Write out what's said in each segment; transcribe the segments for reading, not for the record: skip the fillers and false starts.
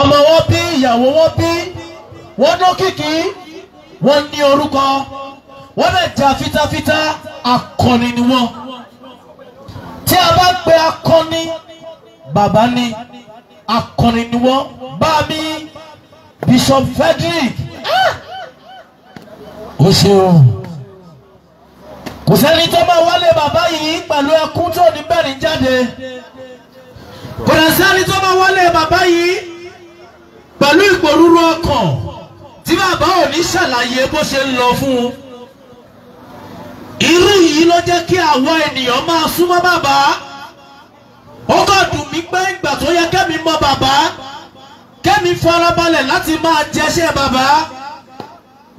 Ọmọ wọn bí, ìyàwó wọn bí, wọ́n lókìkí, wọ́n ní orúkọ, wọ́n lè jà fitafita, akọni ni wọ́n. Tí a bá pe akọni, bàbá ni, akọni ni wọ́n. Bá mi Bishop Frederick, ó ṣeun. Kò sẹ́ni tó máa wálé bàbá yìí pẹ̀lú ẹkún tó ní bẹ́ẹ̀ ní jáde. Kò sẹ́ni tó máa wálé bàbá yìí pẹ̀lú ìpòrúru ọkàn tí bàbá ò ní ṣàlàyé bó ṣe ń lọ fún un. Irú yìí ló jẹ́ kí àwọn ènìyàn máa súnmọ́ bàbá. Ó kàn dùn mí pé ìgbà tó yẹ kẹ́mi mọ bàbá, kẹ́mi farabalẹ̀ láti máa jẹ́ṣẹ́ bàbá.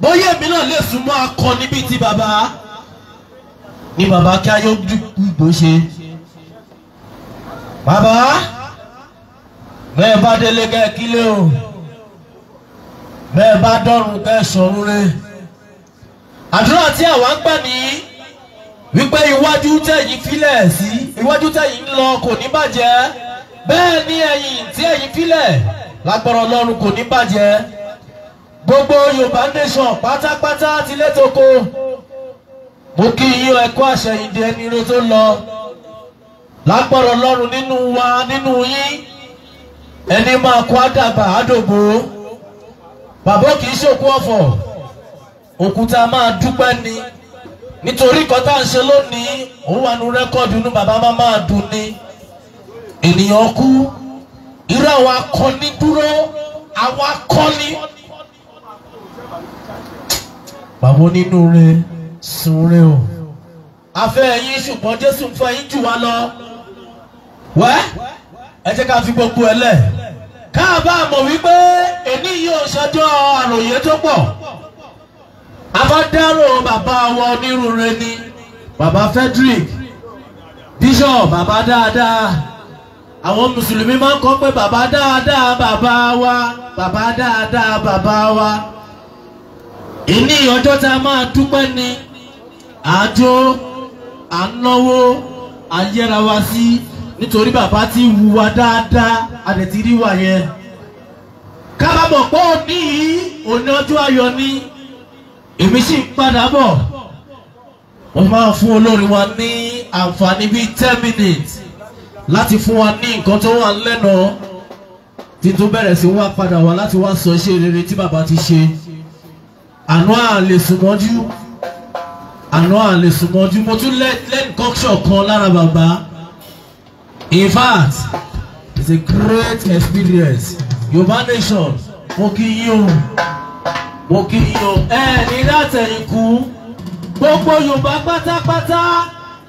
Bóyá èmi náà lè súnmọ́ akọni bíi ti bàbá. Ní bàbá kí ayé gbogbo ṣe. Bàbá bẹ́ẹ̀ bá délé kẹ́ kílé o, bẹ́ẹ̀ bá dọ́run kẹ́ sọ̀run re. Àdúrà tí àwa ń gbà ní wípé iwájú tẹ̀yìn filẹ̀ sí, iwájú tẹ̀yìn ń lọ kò ní bàjẹ́. Bẹ́ẹ̀ ni ẹ̀yìn tí ẹ̀yìn filẹ̀ lágbára Ọlọ́run kò ní bàjẹ́. Gbogbo Yorùbá nation pátápátá ti létoko. Mo kí yín ẹ̀kọ́ àṣẹyìndé ẹni ire tó lọ. Lágbára Ọlọ́run nínú wa nínú yín, ẹni máa kó àdàbà àdògbò. Bàbá kì í ṣòkú ọ̀fọ̀, òkúta máa dúpẹ́ ni. Nítorí nǹkan tá à ń ṣe lónìí, òun wà nú rẹ́kọ̀dù inú bàbá máa dùn ni. Ènìyàn kú, irú àwọn akọni dúró, àwọn akọni. Bàbá onínúure sunre o. A fẹ́ yín ṣùgbọ́n Jésù ń fẹ́ yín jù wá lọ. Wẹ́ ẹ jẹ́ ká fi gbogbo ẹ lẹ̀. Káàbá mọ̀ wípé èní yìí ò ṣọjọ́ àròyé tó pọ̀. A bá dárò bàbá wa onírúure ni. Bàbá Frederick, Bishop, bàbá dáadáa. Àwọn Mùsùlùmí máa ń kọ́ pé bàbá dáadáa bàbá wa, bàbá dáadáa bàbá wa. Ìní ọjọ́ tá a máa dúpẹ́ ni. Àjò, à ń náwó, à ń yẹra wa sí nítorí bàbá ti wùwà dáadáa, a dẹ̀ ti rí wà yẹn. Kábàámọ̀ pé òní yìí, òní ọjọ́ ayọ̀ ni. Èmi sì ń padà bọ̀. Wọ́n máa fún olórin wa ní àǹfààní bíi 10 minutes láti fún wa ní nǹkan tó wà lẹ́nu tí tó bẹ̀rẹ̀ sí wá padà wá láti wá sọ iṣẹ́ rere tí bàbá ti ṣe. Àná à lè sùn mọ́jú, àná à lè sùn mọ́jú. Mo tún learn culture kan lára bàbá. In fact, it's a great experience. Yorùbá nation, mo kí yín o, mo kí yín o. Ẹ ní látẹ̀yìn kú. Gbogbo Yorùbá pátápátá,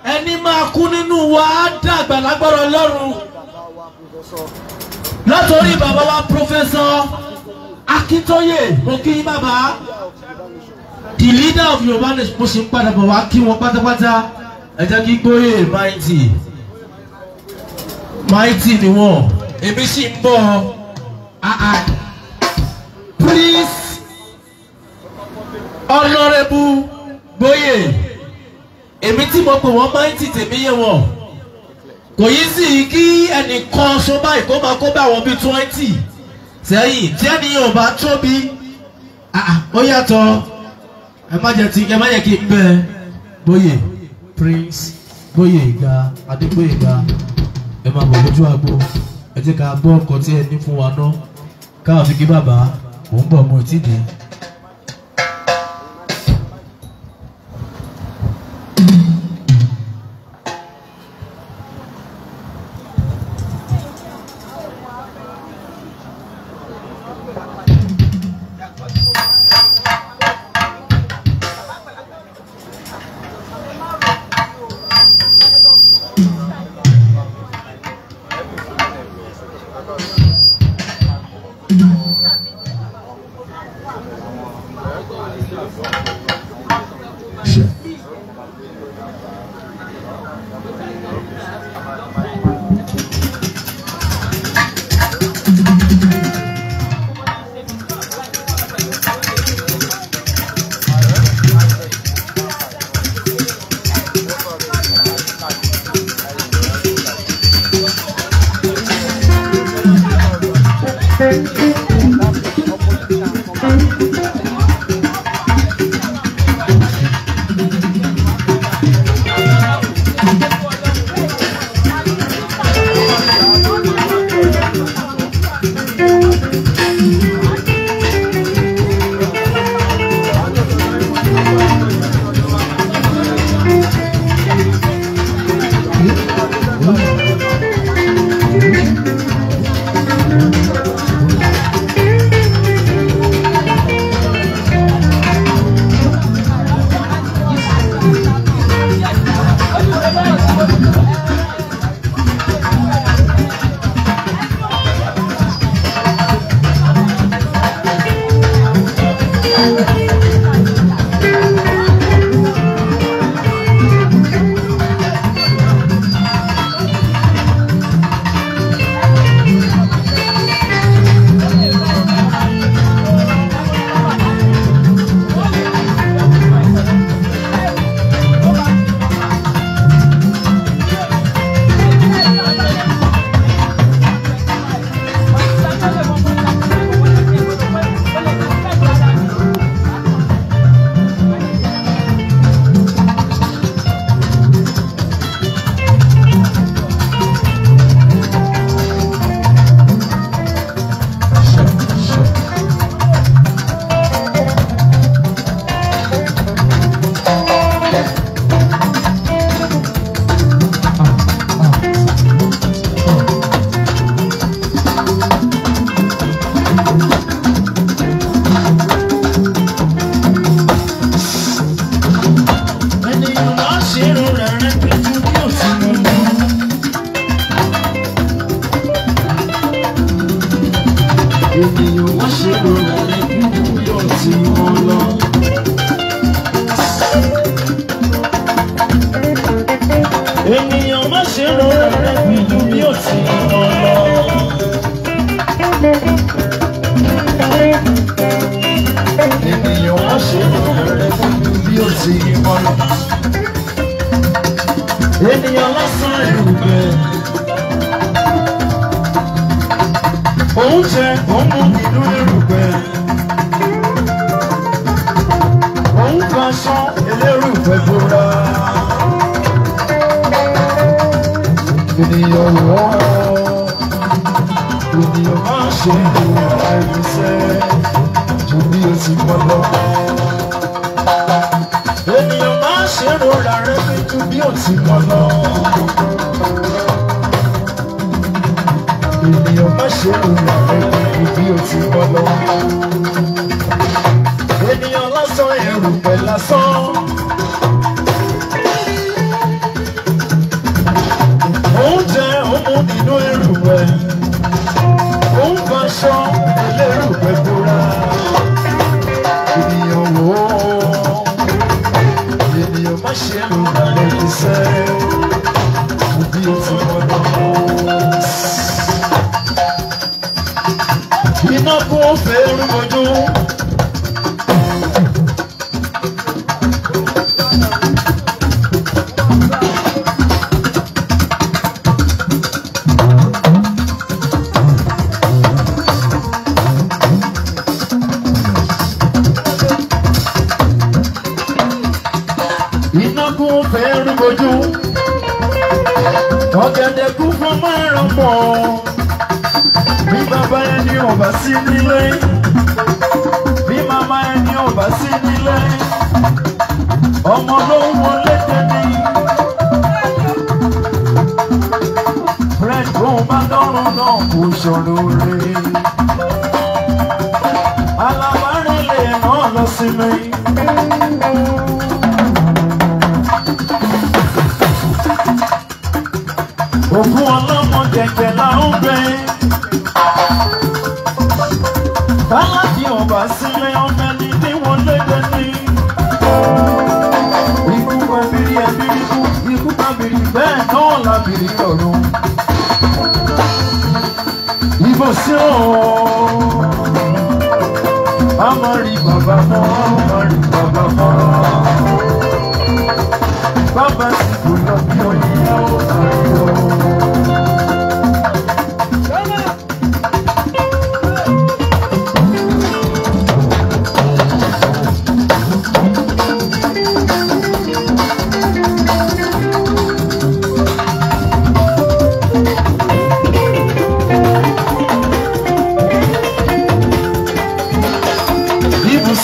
ẹni máa kú nínú wa á dàgbà lágbára Ọlọ́run. Látòrí bàbá wa Professor Akíntóyè, mo kí yín bàbá. The leader of Yorùbá nation, mo sì ń padà bọ̀ wá kí wọn pátápátá. Ẹ jẹ́ kí Gbóyè Mighty. Mighty ni wọ́n. Èmi sì ń bọ̀. Please, Honourable Gbóyè. Èmi tí mo pè wọ́n Mighty tèmi yé wọn. Kò yí sí kí ẹnìkan ṣo báyìí kó máa kó bá àwọn bíi 20 sẹ́yìn. Tí ẹnìyàn ò bá tóbi, ó yàtọ̀. Ẹ má jẹ́ kí n bẹ. Gbóyè Prince Gbóyèga Adégbóyèga, ẹ máa bọ̀ lójú agbo. Ẹ jẹ́ ká gbọ́ ọkọ̀ tí ẹ ní fún wa ná. Káwọn fi kí bàbá, mò ń bọ̀, mo ì tí dé. Ènìyàn wá ṣe rọra rẹ̀ kúkú yọ̀ tí wọ́n lọ. Ènìyàn má ṣe rọra rẹ̀ kúkú bí ó ti mọ̀ lọ. Ènìyàn má ṣe rọra rẹ̀ kúkú bí ó ti mọ̀ lọ. Ènìyàn lásán èrùbẹ̀. Oúnjẹ òun mú nínú erùpẹ̀. Òun kan sán elérùpẹ̀ bóra. Ènìyàn wọ́ ènìyàn máa ṣe ìwà ẹ̀mísẹ́ ju bí o ti mọ̀ lọ. Ènìyàn máa ṣe rọra rẹ̀ pé ju bí o ti mọ̀ lọ. Ènìyàn má ṣe rọra rẹ̀ pé bí o ti mọ̀ lọ. Ènìyàn lásán erùpẹ̀ lásán. Oúnjẹ òun nínú erùpẹ̀. Òun faṣọ elérùpẹ̀ bóra. Ènìyàn wò ó. Ènìyàn má ṣe rọra rẹ̀ fi sẹ́. Bí o ti mọ̀ lọ. Iná kún fẹ́ẹ́rú mojú. Iná kún fẹ́ẹ́rú mojú. Ọ̀gẹ̀dẹ̀ kún fún márùn-ún pọ̀. Bí bàbá ẹni ò bá sí nílé, bí màmá ẹni ò bá sí nílé, ọmọ ló ń wọlé tẹ́lẹ̀. Fred bóun bá dọ́rùn náà kò ṣòro rè. Alábárẹ̀lẹ̀ náà lọ sí mi. Òkú ọlọ́mọ jẹ̀jẹ̀ là ń gbé. Bálábí ọba sílé ọmọ ẹni ní wọn lédè ní. Ikú pàbírí ẹbírí kú, ikú pàbírí bẹ́ẹ̀ náà lábìrí ọ̀run. Ibo sí ooo, a máa rí bàbá mọ́, a máa rí bàbá mọ́. Bàbá sì kò lọ bí oyin ẹ̀ ó máa rí o.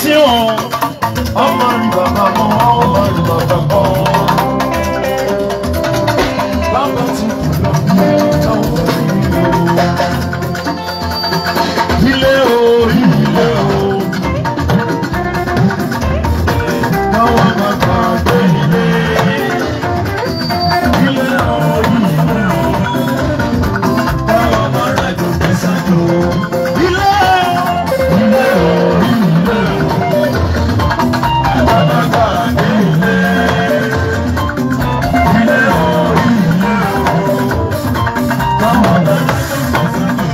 sí o. Ọmọ rí bàbá mọ́, ọmọ rí bàbá kọ́. Bàbá ti kú lọ bí táwọn rí o. Ilé o, ilé o. Káwọn bàbá gbé ilé. Ilé o, ilé o. Káwọn bàrà jòkè sájò. Ilé o, ilé o, ilé o. Káwọn bàbá gbé ilé. Ilé o, ilé o. Káwọn bàrà jòkè sájò.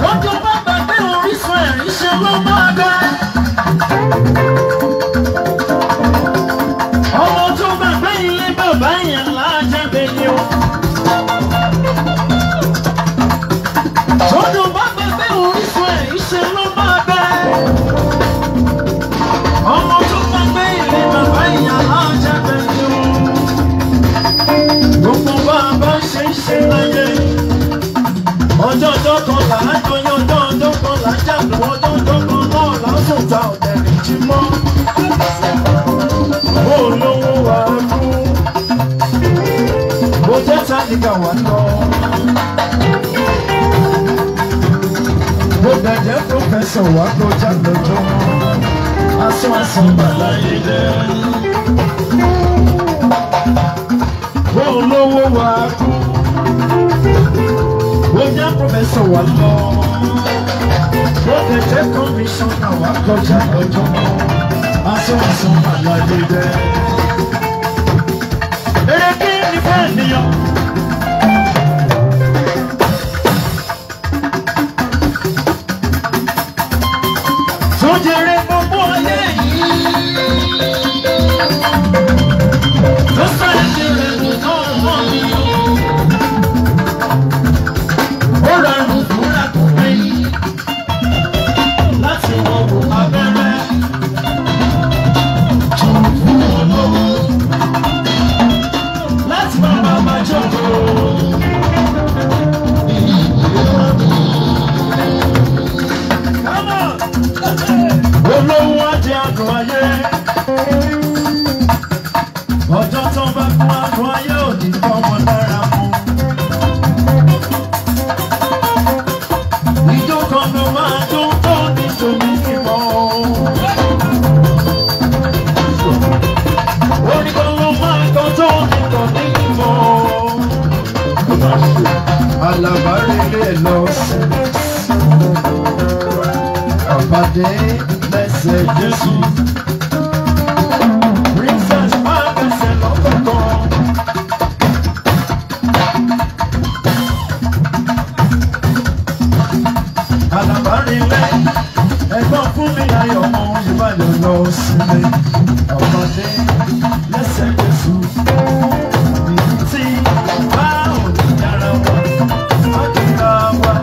Lọ́jọ́ bá gbàgbé orísun ẹ̀rí ṣe ló máa dá. Ọmọ tó gbàgbé ilé bàbá yẹn lájàgbé ni o. Lọ́jọ́ bá gbàgbé orísun ẹ̀rí ṣe ló máa dá. Ọmọ tó gbàgbé ilé bàbá yẹn lájàgbé ni o. Gbogbo bàbá ṣe ń ṣe láyé. Ọjọ́ ọjọ́ kan là á jọyọ̀, ọjọ́ ọjọ́ kan là á jàdùn, ọjọ́ ọjọ́ kan náà là á sùn ta ọ̀dẹ̀ lè jí mọ́. Ó lówó wa kú, bó jẹ́ tálíkà wà lọ. Bó dẹ̀jẹ̀ pòfẹ́sọ̀ wá kọjá lọ́jọ́, asán asán bàláyé jẹ́. Ó lówó wa kú, bó jẹ́ pòfẹ́sọ̀ wà lọ. Bó dẹ̀jẹ̀ kọ́míṣánná wá kọjá lọ́jọ́, asán asán bàláyé jẹ́. Èrè kí ni fẹ́ nìyàn? Tó jèrè gbogbo ayé yìí. Tó sáré jèrè gbogbo ọmọ mi. Ó rọrùn fúnra kò pé láti wọ wo abẹ́rẹ́. Jù fún olówó láti máa bá máa jókòó. Come on! Olówó ajé àdùn ayé. Ọjọ́ tó bá kún àdùn ayé ò ní fọmọ lára mu. Ijó kan ló máa jó tó ní tòmí mímọ́. Orin kan ló máa kọ tó ní tòmí mímọ́. Alábàárẹ̀ lọ sí. Ọ̀pàdé lẹ́sẹ̀ Jésù. Princess máa bẹ̀sẹ̀ lọ́kọ̀ọ̀kan. Àlàbárinlẹ̀ ẹ̀gbọ́n fún mi láyọ̀ ọmọ Ìbàdàn lọ sílé. Ọ̀pàdé lẹ́sẹ̀ Jésù. Ìlú tí bá òní yára wa, á wa,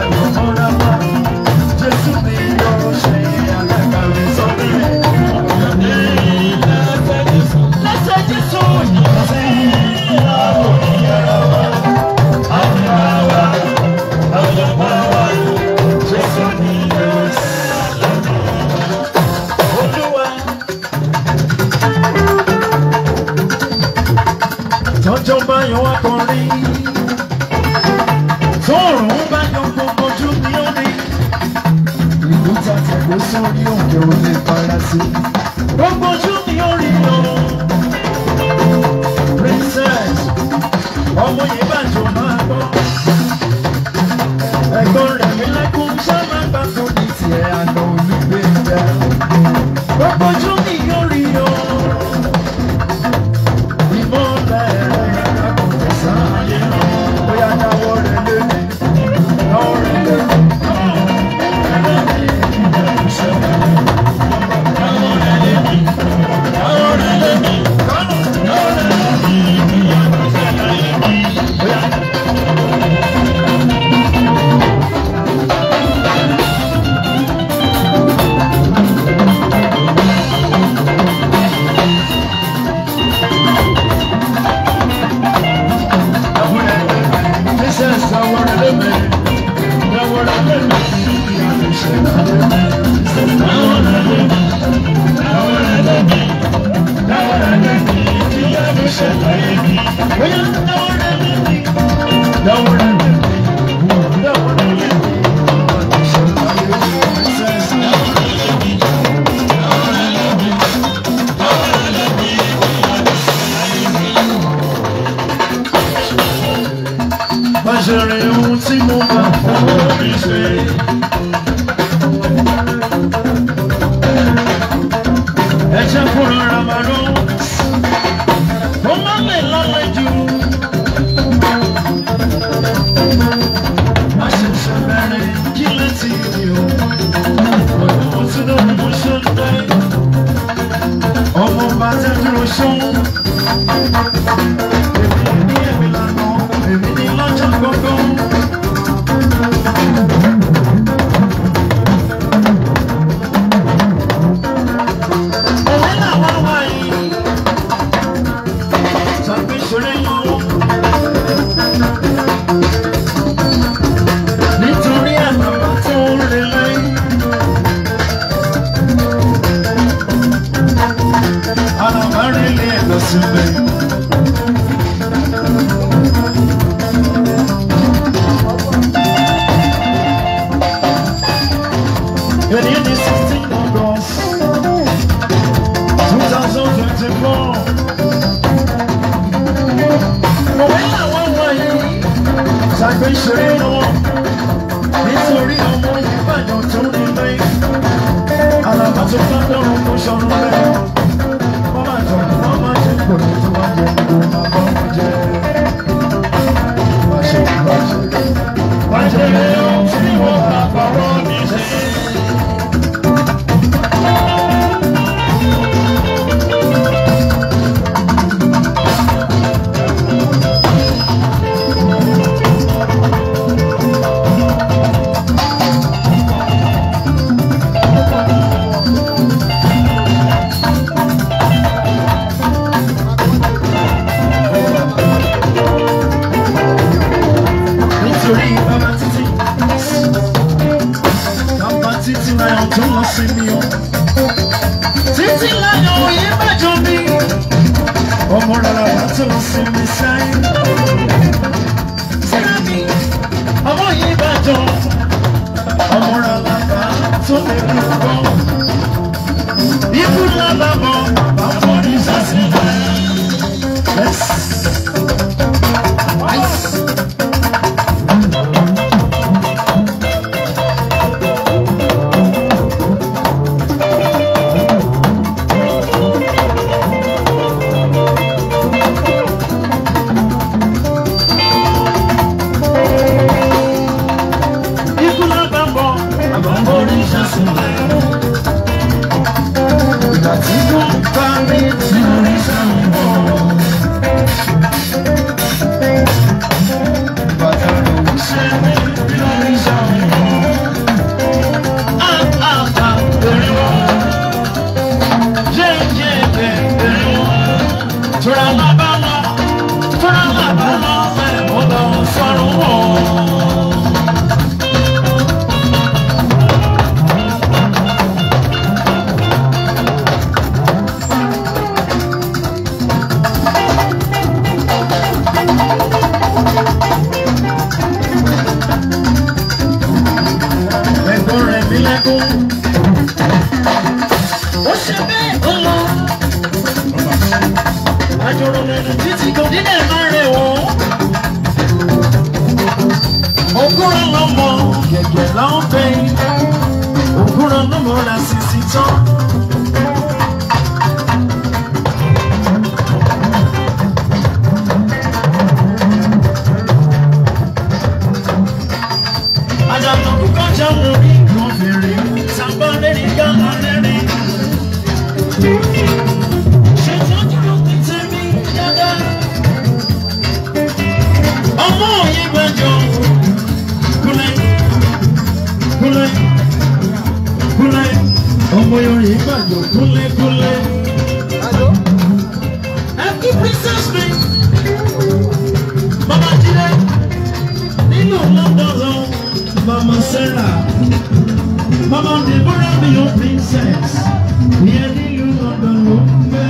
ayọ̀ mọ́ra wa. Jésù ni yóò ṣe alákàwé sọ́dẹ̀. Lẹ́sẹ̀ Jésù sí òní yára wa, àyà wa, ayọ̀ mọ́ra wa. Jésù ni yóò ṣe Olúwa. Tọ́jọ́ bá yọ wá kọrin, tóòrùn bá yọ gbogbo ojú ni ó ní. Ìlú tàtẹ̀gbó sórí òkè ò lè fara sí. Gbogbo ojú ni ó rí o. Princess, ọmọ yìí bàjọ́ máa gbọ́. Ẹ̀gbọ́n rẹ̀ mi lẹ́kùn ṣá máa gbà tó ní tiẹ̀ àná olùgbéga. Gbogbo ojú ni ó rí o. Ìmọ̀lẹ̀ rẹ̀ kò sáyé lọ. Bóyá dáwọ́ rẹ̀ lé mi, náwó rẹ̀ lé mi. Dáwọ́ rẹ̀ lé mi. Èyí ni 16 August 2024. Òwe làwọn wọ̀nyí ṣàgbé ìṣeré lọ́wọ́ nítorí ọmọ Ìbàdàn tó ní pé alàbà tó bá dọ̀rùn kó sọ̀rọ̀ bẹ́ẹ̀. Wọ́n máa jọ wọ́n máa jẹ kò ní tí wọ́n jẹ kó máa bọ́ wọn jẹ. Má ṣe má ṣe má ṣe ohun tí wọ́n bá fọwọ́ mi ṣe. Nítorí bàbá títí, bàbá títí láyọ̀ tó lọ sí mi o. Títí láyọ̀ òye bàjọ́ mi. Ọmọ rárá wà tó lọ sí mi sáyé. Síra mi, ọmọ yìí bàjọ́. Ọmọ rárá wà tó lè kú gbọ́. Ikú lábàbọ̀, bàbá ní sàṣìlẹ̀. Yes. Ice. Ikú lábàbọ̀, bàbá ní sàṣìlẹ̀. Ìgbà tí kò bá mi tí orí sàmúbọ̀. Bàtà ló ń ṣe mí bí orí sàmúbọ̀. Á á á èrè wọn. Yé yé yé èrè wọn. Tura lábá lọ, tura lábá lọ, ẹ̀ mọ́ lọ sọ́run wọ̀. Ẹ̀gbọ́n rẹ̀ mi lẹ́kún. Ó ṣe bẹ́ẹ̀ ó lọ. Àjọrò lẹ́nu títí kò nílẹ̀ máa rẹ̀ wọ́n. Ògúnrán lọ́mọ gẹ̀gẹ̀ ló ń bẹ. Ògúnrán lọ́mọ ra sisi tán. Àjànàkú kọjá lórí kan fèrè, sàgbà lẹ́rìn gánà lẹ́rìn. Ṣètọ́jú tètè mi dáadáa. Ọmọ yìí gbàjọ. Kúnlẹ̀, kúnlẹ̀, kúnlẹ̀. Ọmọ yìí gbàjọ kúnlẹ̀ kúnlẹ̀. Ẹ kú princess mi. Bàbá Jídé nínú London lọ. Mama Sarah, Mama Deborah mi your princess. Ìyẹn nílùú London ló ń gbé.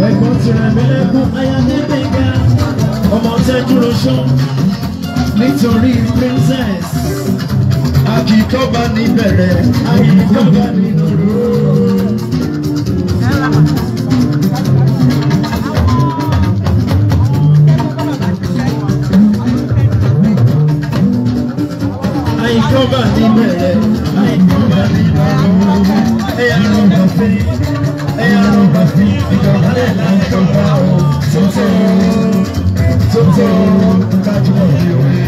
Ẹ̀gbọ́n tirẹ̀ mẹ́lẹ́kùn Ayádébẹ̀gà. Ọmọ tẹ́jú lóṣù nítorí princess. Àkìkọ́ba ní bẹ̀rẹ̀, àkìkọ́ba ní dúró. Àìkọ́bà ní bẹ̀rẹ̀, àìkọ́bà ní dúró. Ẹ̀yà rọ̀bà fi, ẹ̀yà rọ̀bà fi, ìjọba láìkọ́bà o. Tótó, tótó, kájúmọ̀ bí omi.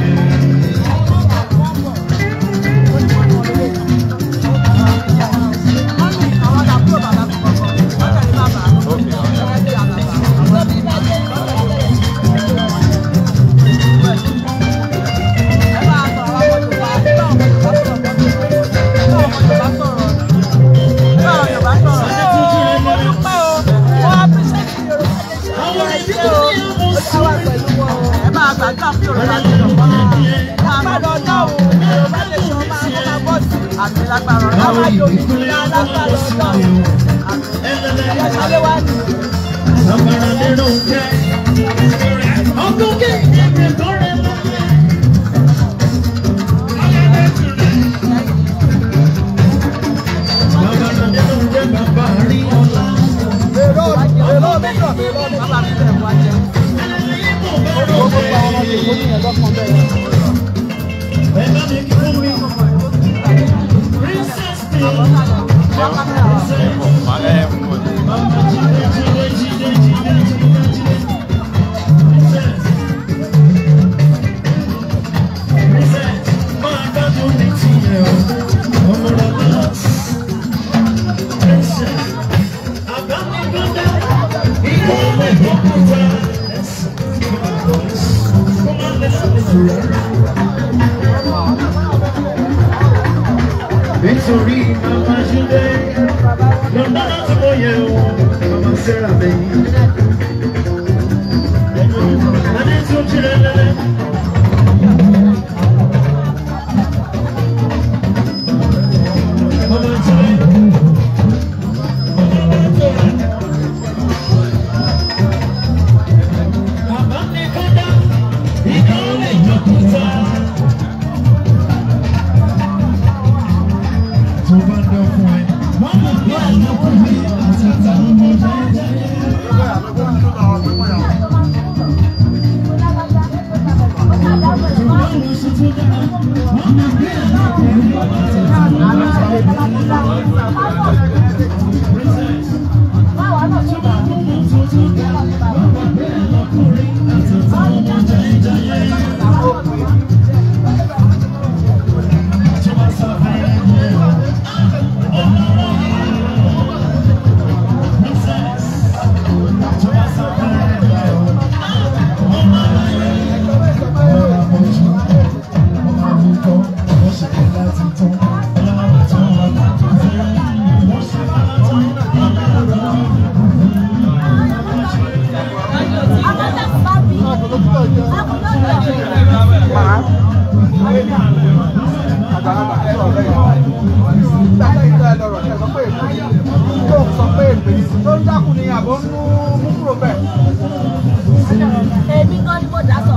Èmi gan ni mo dá sọ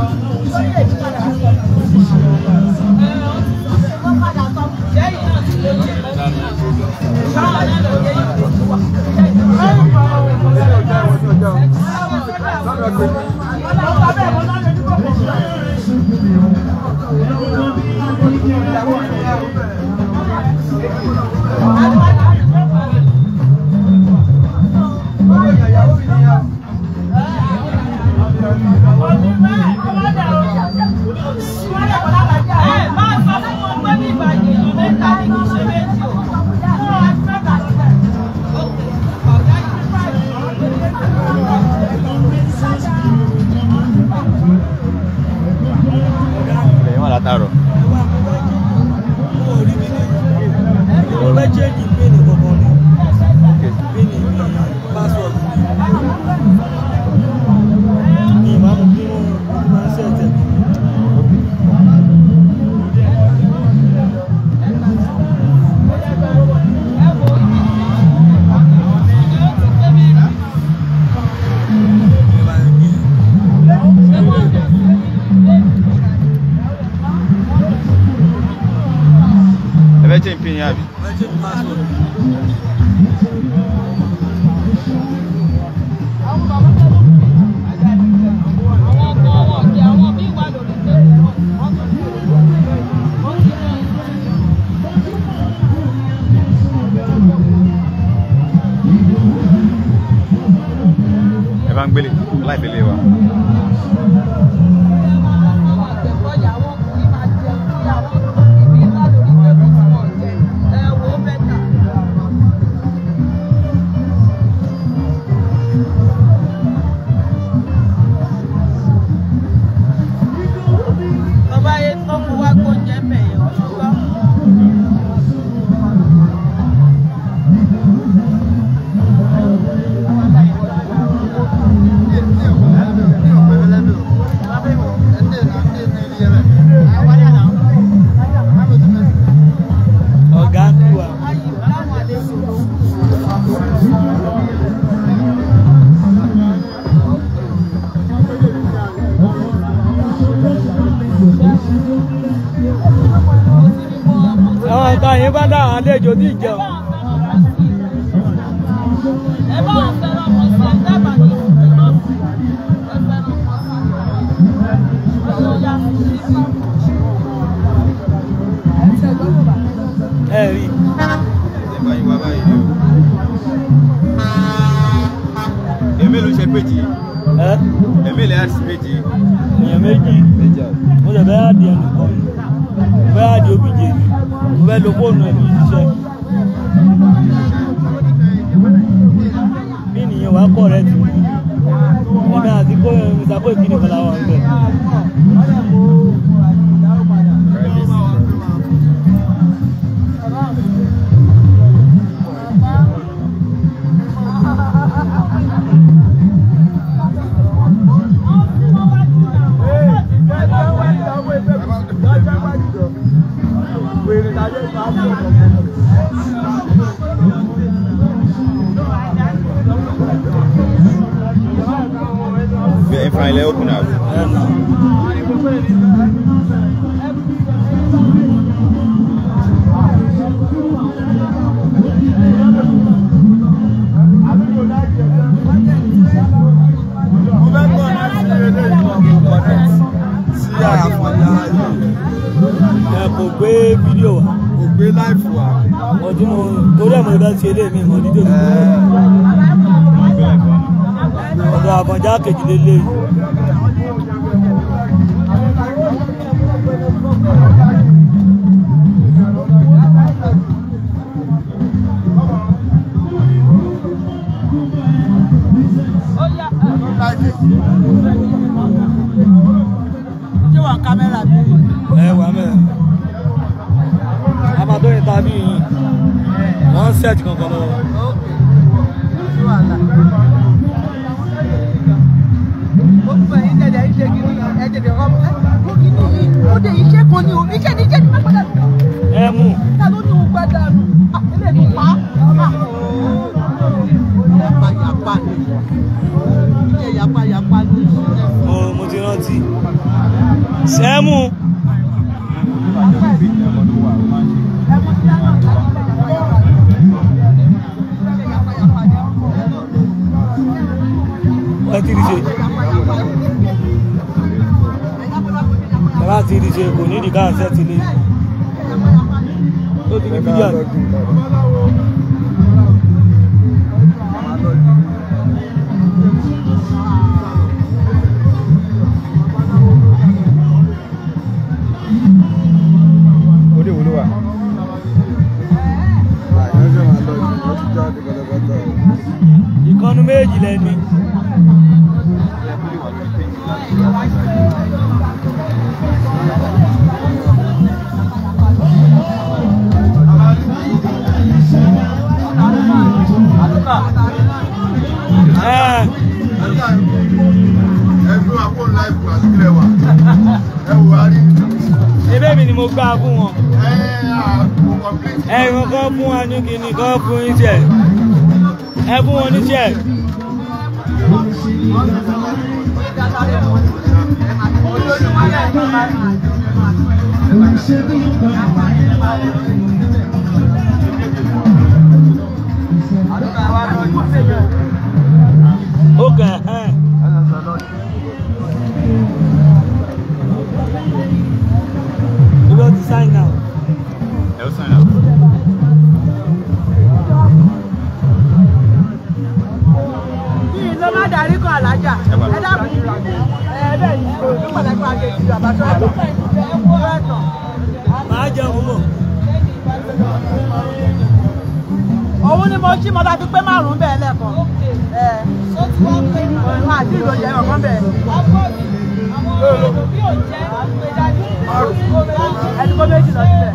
lórí èmi padà sọ. Mo padà sọ. Látàárọ̀. Mo fẹ́ change pin kankan ni. Pin mi password mi. Mi máa mú bí wọ́n máa ṣe ẹ̀tẹ̀ mi. Ẹ fẹ́ change pin yín àbí? Mo fẹ́ change password mi. Ẹ bá ń gbélé láì fi lé wa. Bàbá yẹn tó kú wá kó jẹ́ mẹ́yẹ̀ ọ̀ṣọ́gbọ́n. Ọ̀gá kú wa. Àwọn ìta yìí bá dá àlejò tí ì jẹun. Ẹ rí. Ẹ bá yín wá báyìí ni o. Èmi ló ṣe péjì yìí. Ẹ́ Èmi lè àti péjì yìí. Èèyàn méjì. Méjì àbí? Mo lè fẹ́ àdì ẹnìkan ni. Mo fẹ́ àdì obj ni. Mo fẹ́ lo fóònù ẹ̀ fi ṣiṣẹ́. Bí nìyẹn wàá kọ̀ rẹ̀ tì mí. Èmi àti kó Mr. Koiki nìkan la wà ń bẹ̀. Bí ẹ fara ilẹ̀ open up. Ẹ nà. Mo fẹ́ kọ́ láti ilé ìwọ̀n kò connect sí àfọ̀njá yìí. Ẹ kò gbé fídíò wá. Kò gbé láìfù wá. Mo tí mo torí ẹ̀ mo lè fẹ́ ṣe eléyìí mi mọ̀ dídò tó gbé. Ọ̀dọ̀ Àfọ̀njá kejìlélẹ́yìn. Ṣé wà kámẹ́rà bí? Ẹ wà mẹ́. A máa tó interview yìí. Wọ́n ń search kankan lọ́wọ́. Iṣẹ́ kan ni o, iṣẹ́ ni iṣẹ́ ni má padà nù. Ẹ mú. Ta ló ní o gbádà nù? Eléyìí pa á. Yapa yapa ni. ṣe. Bàbá ti rí ṣe kò ní ìdí káà ṣẹ́ ti lé. Ó ti ní fídíò àná. Orí wo ló wà? Ìkànnì méjì lẹ́ni. Ebe mi ni mo gbá fún wọn. Ẹ̀rùn kan fún wa ní kíní kan fún iṣẹ́. Ẹ fún wọn níṣẹ́. Okay. You got to sign now. Ẹ ó sign out. Kí ló má darí kan alájà? Ẹ dákun. Ẹ bẹ́ẹ̀ ni, ló pàtàkì máa ṣe ti bàbá tó ẹ̀tàn. Màá jẹun mọ̀. Òun ni mo ṣí mo ta fi pé márùn-ún bẹ́ẹ̀ lẹ́ẹ̀kan. Ẹ àti ìròyìn ẹ̀rọ kan bẹ́ẹ̀. Ẹni kó méjì lọ síbẹ̀.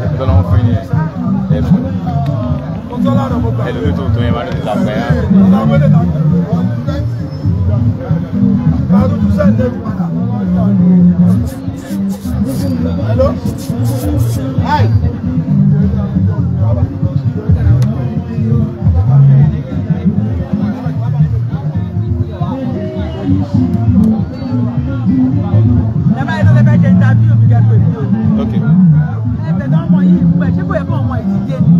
Ẹ̀bùn tó lọ́wọ́ fún yín nìyẹn. Ẹ̀bùn. Ẹlòmíì tó tó yẹn máa ń tà pẹ́. Hello? Hi. Ẹ báyìí ló lè fẹ́ ṣe interview mi kẹ́ pè mí o. Okay. Ẹgbẹ́ tó ń mọ yìí pẹ̀ ṣé kò yẹ kó ọmọ ìdíje ni?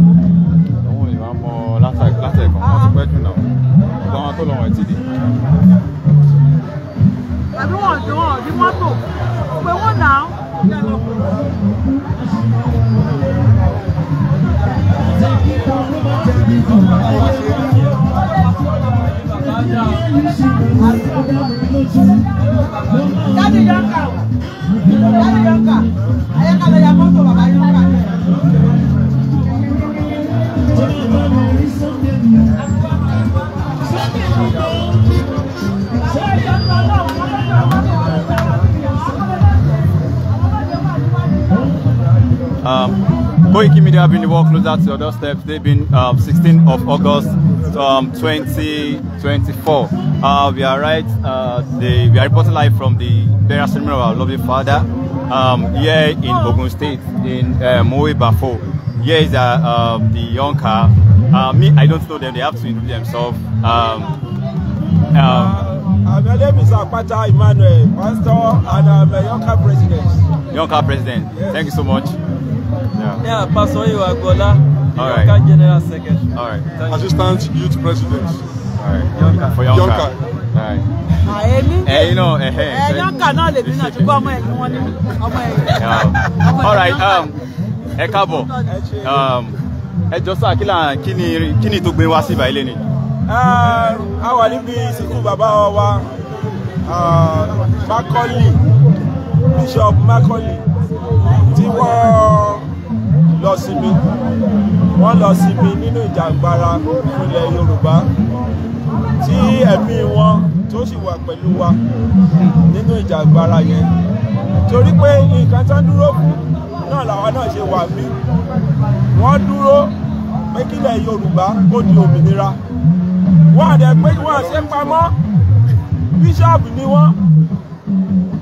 Òun ò lè máa mọ látẹ̀kàn, wọ́n ti pẹ́ jù náà. Ọ̀gá wọn tó lọ wọ̀n ti dé. Àbí wọ́n ti wọ́n rí mọ́tò. Pé wọ́n nà án. Daddy Yonka, Daddy Yonka, ayé ká lọ ya mọ́tò bàbá Yonka. Koiki Media been the work closer to your doorstep. They've been 16th of August 2024. We are we are reporting live from the burial ceremony of our lovely father here in Ogun State in Mowe Bafo. Here is the Yonka. Me, I don't know them. They have to introduce themselves. My name is Akpata Emmanuel, pastor, and I'm a Yonka president. Yonka president. Yes. Thank you so much. Yeah. Yeah, Pastor Iwagola, the All right. Yonka General Secretary. All right. Thank you. Assistant Youth President. All right. For Yonka. Yonka. All right. Àyèmí. You know, Ẹ Yonka náà lèmi náà ṣùgbọ́n ọmọ ẹ̀yìn wọn ni ọmọ ẹ̀yìn. Yeah. All right. Ẹ káàbọ̀. Ẹ jọ̀ọ́ sà, kí ni tó gbé wá sí ìbà ilé ni? A wà níbi ìsìnkú bàbá wa Macaulay, Bishop Macaulay, tí wọ́n lọ sinmi. Wọ́n lọ sinmi nínú ìjàngbara fún ilẹ̀ Yorùbá tí ẹ̀mí wọn tó sì wà pẹ̀lú wa nínú ìjàngbara yẹn. Torí pé nǹkan tán dúró fún náà làwa náà ṣe wà mí. Wọ́n dúró pé kílẹ̀ Yorùbá kó di òmìnira. Wọ́n àdẹ pé wọ́n ṣe pamọ́. Bishop ni wọ́n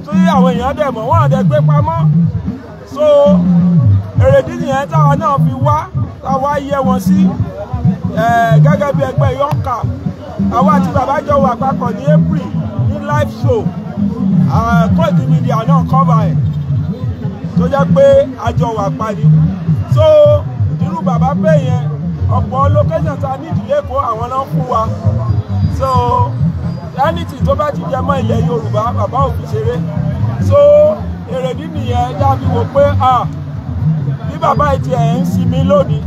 tí àwọn èèyàn dẹ̀ mọ̀, wọ́n dẹ̀ gbé pamọ́. So èrèdí nìyẹn táwa náà fi wá, táwa yẹ wọn sí gẹ́gẹ́ bí ẹgbẹ́ YORNCA. Àwa àti bàbá jọ wà papọ̀ ní April ní live show, Koiki Media náà cover ẹ̀, tó jẹ́ pé a jọ wà pani. So irú bàbá bẹ́ẹ̀ yẹn, ọ̀pọ̀ location ta ní ìdílé Èkó àwọn náà fún wa. So anything tó bá ti jẹ mọ́ ilẹ̀ Yorùbá, bàbá ò fi ṣeré. So èrèdí nìyẹn dábí wò pé bí bàbá yìí tiẹ̀ ń sinmi lónìí,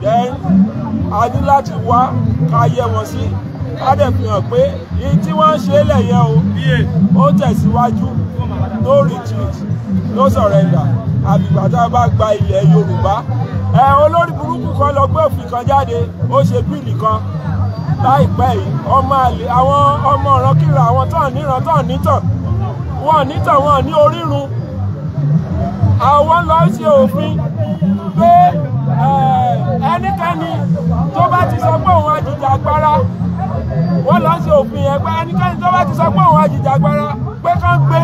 then a ní láti wá ká yẹ wọn sí, ká dẹ̀ fi hàn pé èyí tí wọ́n ń ṣe lẹ̀ yẹn o, ó tẹ̀síwájú. No retreat, no surrender, àbìgbà tá a bá gba ilẹ̀ Yorùbá. Ẹ olórí burúkú kan lọ gbé òfin kan jáde, ó ṣe bill kan láìpẹ́ yìí. Ọmọ àlè, àwọn ọmọ ọ̀rànkìrà, àwọn tán níran, tán nítàn, wọn nítàn, wọn ní orírun. Àwọn lọ ṣe òfin pé ẹnikẹ́ni tó bá ti sọ pé òun ajìjàgbara, wọ́n lọ ṣe òfin yẹn pé ẹnikẹ́ni tó bá ti sọ pé òun ajìjàgbara, pé kán gbé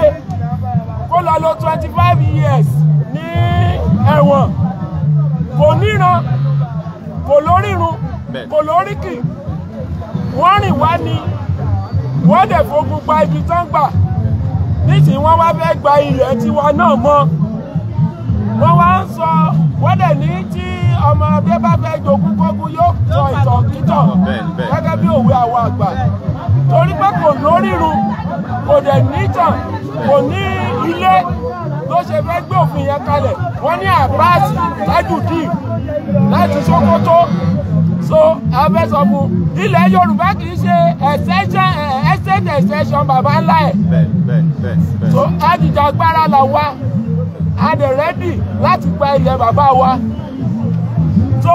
kó lọ lò 25 years ní ẹ̀wọ̀n. Kò níran, kò lórírun, kò lóríkì. Wọ́n rìn wá ní, wọ́n dẹ̀ fogun gba ibi tán gbà. Nísìnyí wọ́n wá fẹ́ gba ilẹ̀ tiwa náà mọ́. Wọ́n wá ń sọ, wọ́n dẹ̀ ní tí ọmọdé bá fẹ́ jogún kógún, yóò sọ ìtàn kítàn gẹ́gẹ́ bí òwe àwọn àgbà. Torí pé kò lórírun, kò dẹ̀ nítàn, kò ní ilé, ló ṣe fẹ́ gbé òfin yẹn kalẹ̀. Wọ́n ní Abbas Tajudeen láti Sokoto. So abẹ́sọ̀fún ilẹ̀ Yorùbá kì í ṣe extension, estate extension bàbá ńlá ẹ̀. So ajìjàgbara là wa, a dẹ̀ ready láti gba ilẹ̀ bàbá wa. So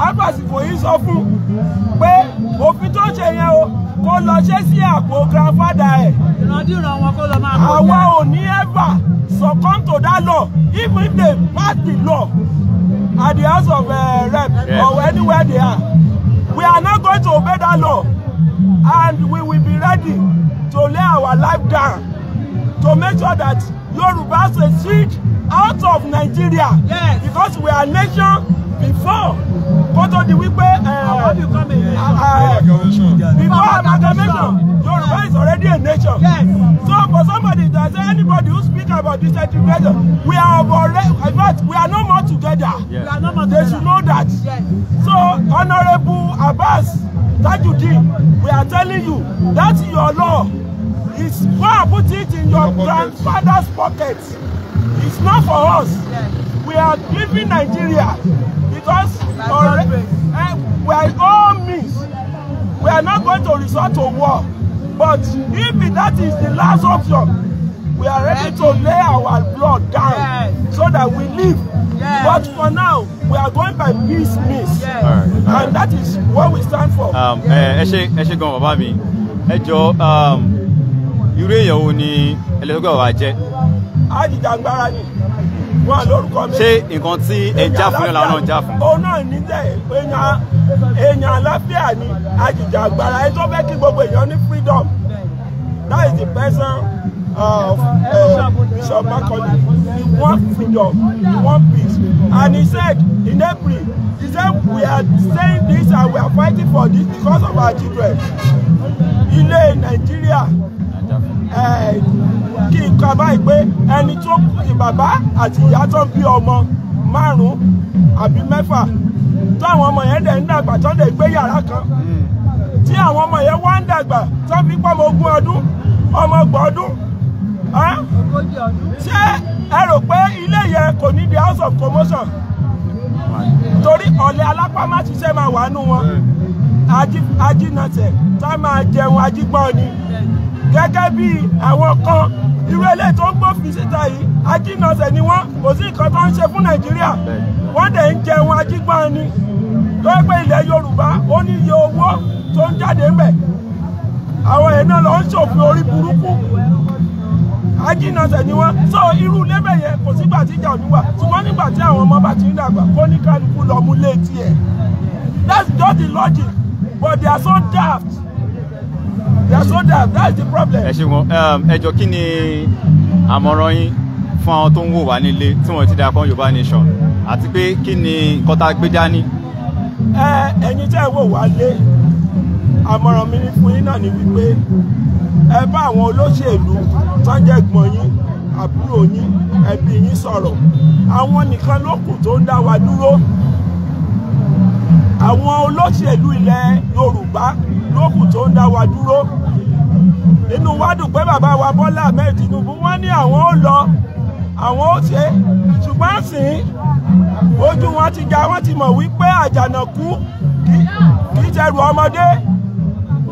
àbàsìkò yìí sọ fún pé òfin tó ṣe yẹn o, kó lọ ṣe sí àpò grandfather ẹ̀. Ìrandíran wọn kó lọ máa kó. Àwa ò ní ever succumb to that law. Even if they pass the law at the House of Rep or anywhere they are, we are not going to obey that law, and we will be ready to lay our life down to make sure that Yoruba secede out of Nigeria. Because we are nation before kó tó di wípé Àwọn become a nation. Before amalgamation, Yoruba is already a nation. So for somebody to say, anybody who speak about disintegration, we are already, in fact, we are no more together. We are no more They together. Should know that. So Honourable Abbas Tajudeen, we are telling you that your law is, go and put it in your grandfather's pocket. It's not for us. We are leaving Nigeria because By God's already, grace. By all means, we are not going to resort to war, but if that is the last option, we are ready to lay our blood down so that we live. But for now, we are going by peace means, All right. and that is what we stand for. Ẹ ṣe, ẹ ṣe gan bàbá mi. Ẹ jọ, irú èèyàn wo ni ẹlẹ́gbẹ́ bàbá jẹ́? Ajìjàngbara ni wọn lórúkọ méjì. Ṣé nǹkan tí ẹ já fún yẹn làwọn náà já fún? Òun náà ní tẹ èèyàn àlàáfíà ni ajìjàngbara, ẹni tó fẹ́ kí gbogbo èèyàn ní freedom. That is the person of Bishop Macaulay. He want freedom, he want peace, and he said in April, he said, "We are saying this and we are fighting for this because of our children." Ilé Nàìjíríà, kí n kà báyìí pé ẹni tó bàbá àti ìyá tó ń bí ọmọ márùn-ún àbí mẹ́fà, táwọn ọmọ yẹn dẹ̀ ń dàgbà, tó dẹ̀ gbé yàrá kan, tí àwọn ọmọ yẹn wá ń dàgbà, tó fi pọ́ ọmọ 20 ọdún, ọmọ 30 ọdún, ẹ́? 40 ọdún. Ṣé ẹ rò pé ilé yẹn kò ní the house of commotion? Torí ọ̀lẹ alápá má ṣiṣẹ́ máa wà nù wọn, ajínasẹ̀ tá máa jẹun ajígbọ́n ni, gẹ́gẹ́ bí àwọn kan irú eléyìí tó ń gbófin síta yìí. Ajínasẹ̀ ni wọ́n, kò sí nǹkan tó ń ṣe fún Nàìjíríà, wọ́n dẹ̀ ń jẹun ajígbọ́n ni. Tó yẹ pé ilẹ̀ Yorùbá ó ní iye owó tó ń jáde ńbẹ̀, àwọn èèyàn náà lọ ń ṣòfin orí burúkú. Ajínasẹ̀ ni wọ́n. So irú lébẹ̀ yẹn, kò sígbà tí ìjà ò ní wà, ṣùgbọ́n nígbà tí àwọn ọmọ bá ti ń dàgbà, kó ní kálukú lọ mú létí ẹ̀. That's just the logic, but they are so daft. They are so daft, that's the problem. Ẹ ṣe wọn. Ẹ jọ, kí ni àmọ̀ràn yín fún àwọn tó ń wò wá nílé tí wọ́n ti darapọ̀ Yorùbá Nation, àti pé kí ni nǹkan tá a gbé dání? Ẹ ẹ̀yin tẹ́ ẹ wò wá lé, àmọ̀ràn mi ní fún yín náà ni wípé ẹ bá àwọn olóṣèlú tó ń jẹ́ ẹ̀gbọ́n yín, àbúrò yín, ẹbí yín sọ̀rọ̀. Àwọn nìkan ló kù tó ń dá wa dúró. Àwọn olóṣèlú ilẹ̀ Yorùbá ló kù tó ń dá wa dúró. Inú wa dùn pé bàbá wa Bọ́lá Ahmed Tinubu, wọ́n ní àwọn ó lọ, àwọn ó ṣe, ṣùgbọ́n sìn ojú wọn ti já, wọ́n ti mọ̀ wípé àjànàkú kì í ṣẹrù ọmọdé.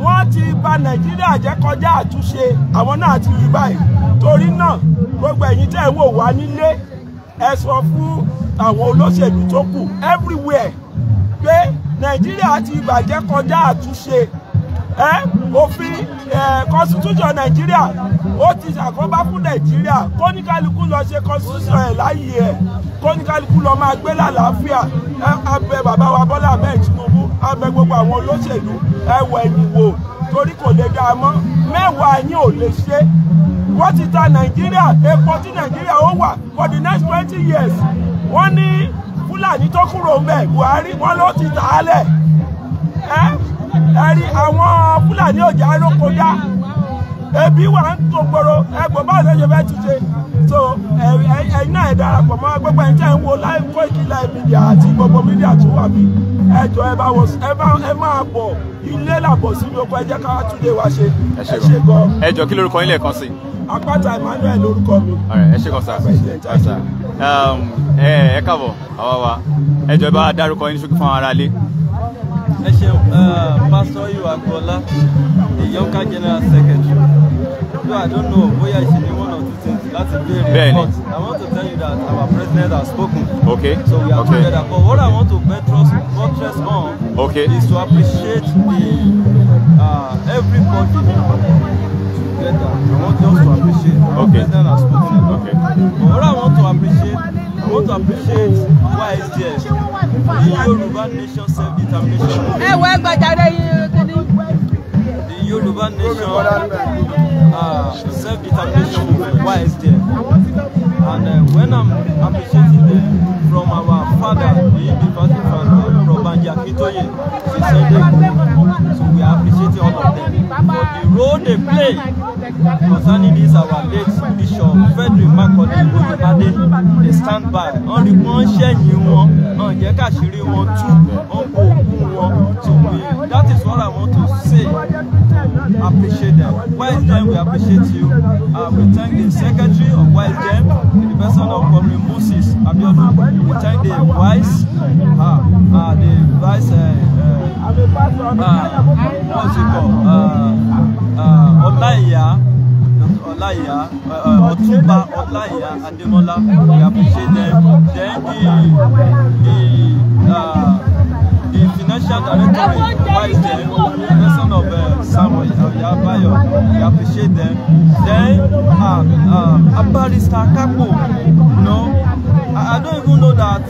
Wọ́n ti bà Nàìjíríà jẹ́ kọjá àtúnṣe, àwọn náà ti rí báyìí. Torí náà, gbogbo ẹ̀yin tẹ́ ẹ wò wá nílé, ẹ sọ fún àwọn olóṣèlú tó kù everywhere pé Nàìjíríà ti bàjẹ́ kọjá àtúnṣe. Ẹ òfin ẹ constitution Nàìjíríà, ó ti ṣàkóbá fún Nàìjíríà. Kóníkálukú lọ ṣe constitution ẹ̀ láyé ẹ̀, kóníkálukú lọ máa gbé lálàáfíà. Ẹ abẹ bàbá wa Bọ́lá Ahmed Tinubu, abẹ gbogbo àwọn olóṣèlú, ẹ wọ ẹ̀yìn wò, torí kò lè dáa mọ́. Mẹ́wàá yín ò lè ṣe. Wọ́n ti ta Nàìjíríà. Epo tí Nàìjíríà ó wà for the next 20 years, wọ́n ní Fúlàní tó kúrò ń bẹ̀, Buhari, wọ́n ló ti tà á lẹ̀. Ẹ ẹ rí àwọn Fúlàní òjò aróko dá, ebi wà ń tó gbòòrò. Ẹgbẹ́ báwo ló ṣe fẹ́ túnṣe? So ẹ̀yin náà, ẹ darapọ̀ mọ́. Gbogbo ẹ̀yin tẹ́ ń wo live Koiki Live Media àti gbogbo media tó wà mí, ẹ jọ, ẹ bá wọ, ẹ bá ẹ máa bọ̀. Ilé làbọ̀ sínú oko, ẹ jẹ́ ká túnde wa ṣe. Ẹ Ẹ ṣé ṣé gan. Ẹ jọ, kí lórúkọ yín lẹ́ẹ̀kan sí i? Àpáta Emmanuel lórúkọ mi. Alright, ẹ ṣé gan sir. President. Sir. Ẹ káàbọ̀, àwa wa. Ẹ jọ̀ọ́, ẹ bá wa dárúkọ yín ní ṣókí fún àwọn aráalé. Ẹ ṣeun. Pastor Yu Agboola, the YOWNCAN General Secretary. Though I don't know bóyá ṣe ní one or two things láti béèrè, Bẹ́ẹ̀ni. but I want to tell you that our president has spoken. So we are together. But what I want to buttress on is to appreciate the everybody together. I want us to appreciate. Our president has spoken a lot. But what I want to appreciate, I want to appreciate YSDM, the Yoruba Nation Self-Determination Movement. Ẹ wọ ẹgbàjáde yín kíní. The Yoruba Nation Self-Determination Movement, YSDM. And when I'm appreciating them, from our father, the indefatigable father, Prof. Banji Akintoye, Sunday Igboho. So we are appreciating all of them for the role they play concerning this our late Bishop Frederick Macaulay Oyèbádé. They stand by. Wọ́n rí wọ́n ṣẹ̀yìn wọn, wọ́n jẹ́ káṣírí wọn tú, wọ́n kó òkú wọn. So that is what I want to say to appreciate them. YSDM, we appreciate you. We thank the secretary of YSDM in the person of Comrade Moses Abiodun. We thank the vice, what's it called, Ọláìyá, Dr. Ọláìyá, Ọ̀túnba Ọláìyá Adémọ́lá. We appreciate them. Then the financial director YSDM, the person of Samuel Oyabayo, we appreciate them. Then Barrister Kapo, I don't even know that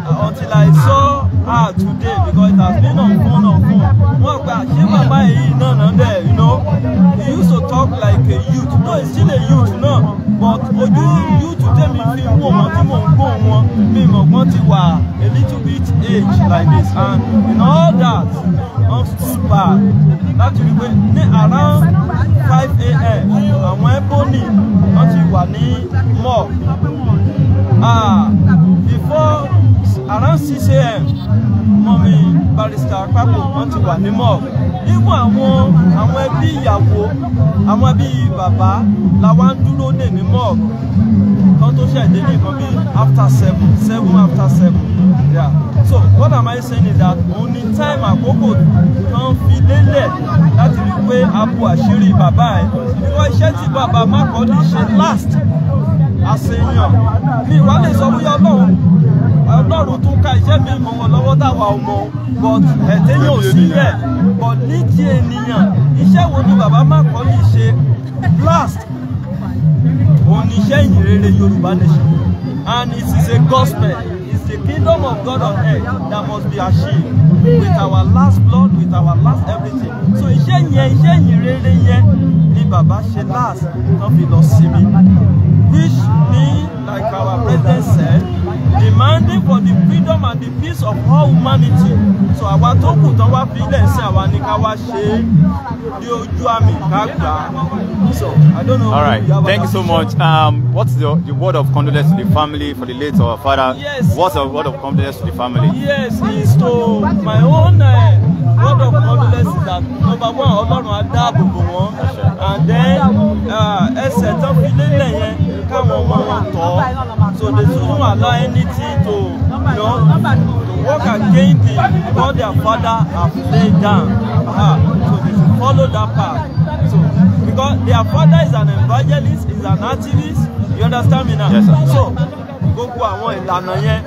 until I saw her today, because it has been on phone on phone. Wọ́n gbà ṣé bàbá yìí náà náà dẹ̀, he used to talk like a youth. No, he's still a youth náà, but ojú youth tẹ́mi fi ń wò wọ́n, tí mò ń gbóhùn wọn, mi mọ̀ wọ́n ti wà a little bit age like this. And in all that, wọ́n stood by láti rí pé ní around 5 a.m. àwọn ebony wọ́n ti wà ní morgue. Before around 6 a.m., mummy Barrister Pákó, wọ́n ti wà ní morgue. Even àwọn ẹbí ìyàwó, àwọn ẹbí bàbá la wá ń dúró dè ní morgue kan tó ṣẹ̀dé ní nǹkan bíi after seven, seven after seven, yeah. So what am I saying is that òun ní time àkókò kan fi lélẹ̀ láti rí pé a bo àṣírí bàbá ẹ̀, because iṣẹ́ tí bàbá Macaulay ṣe last àṣeyàn mi wá lè sọ bóyá Ọlọ́run tún ká iṣẹ́ mi mọ́ wọn lọ́wọ́ táwa ọmọ, but ẹ̀tẹ́yìn ò sí bẹ́ẹ̀. But ní ti ènìyàn, iṣẹ́ wo ni bàbá Macaulay ṣe last? Òun ni iṣẹ́ ìyìn rere Yorùbá Nation, and it is a gospel. It's the kingdom of God on earth that must be achieved with our last blood, with our last everything. So iṣẹ́ yẹn, iṣẹ́ yìn rere yẹn ni bàbá ṣe last tán fi lọ sinmi, which mean, like our president said, demanding for the freedom and the peace of all humanity. So àwa tó kù tán wá fi ilẹ̀ sí àwa ní ká wá ṣe é dé ojú àmì ká gbà á. So I don't know. All right, if you have thank you so much. What's the word of condolence to the family for the late our father? Yes. What's the word of condolence to the family? Yes, is to my own word of condolence is that number one, Ọlọ́run á dáàbò bò wọ́n, and then ẹsẹ̀ tán fi lélẹ̀ yẹn káwọn ọmọ wọn tọ́, so they shouldn't allow anything to work against what their father have laid down. So they should follow that path. So because their father is an evangelist, is an activist, you understand me now? Yes, sir. So gbogbo àwọn ìlànà yẹn,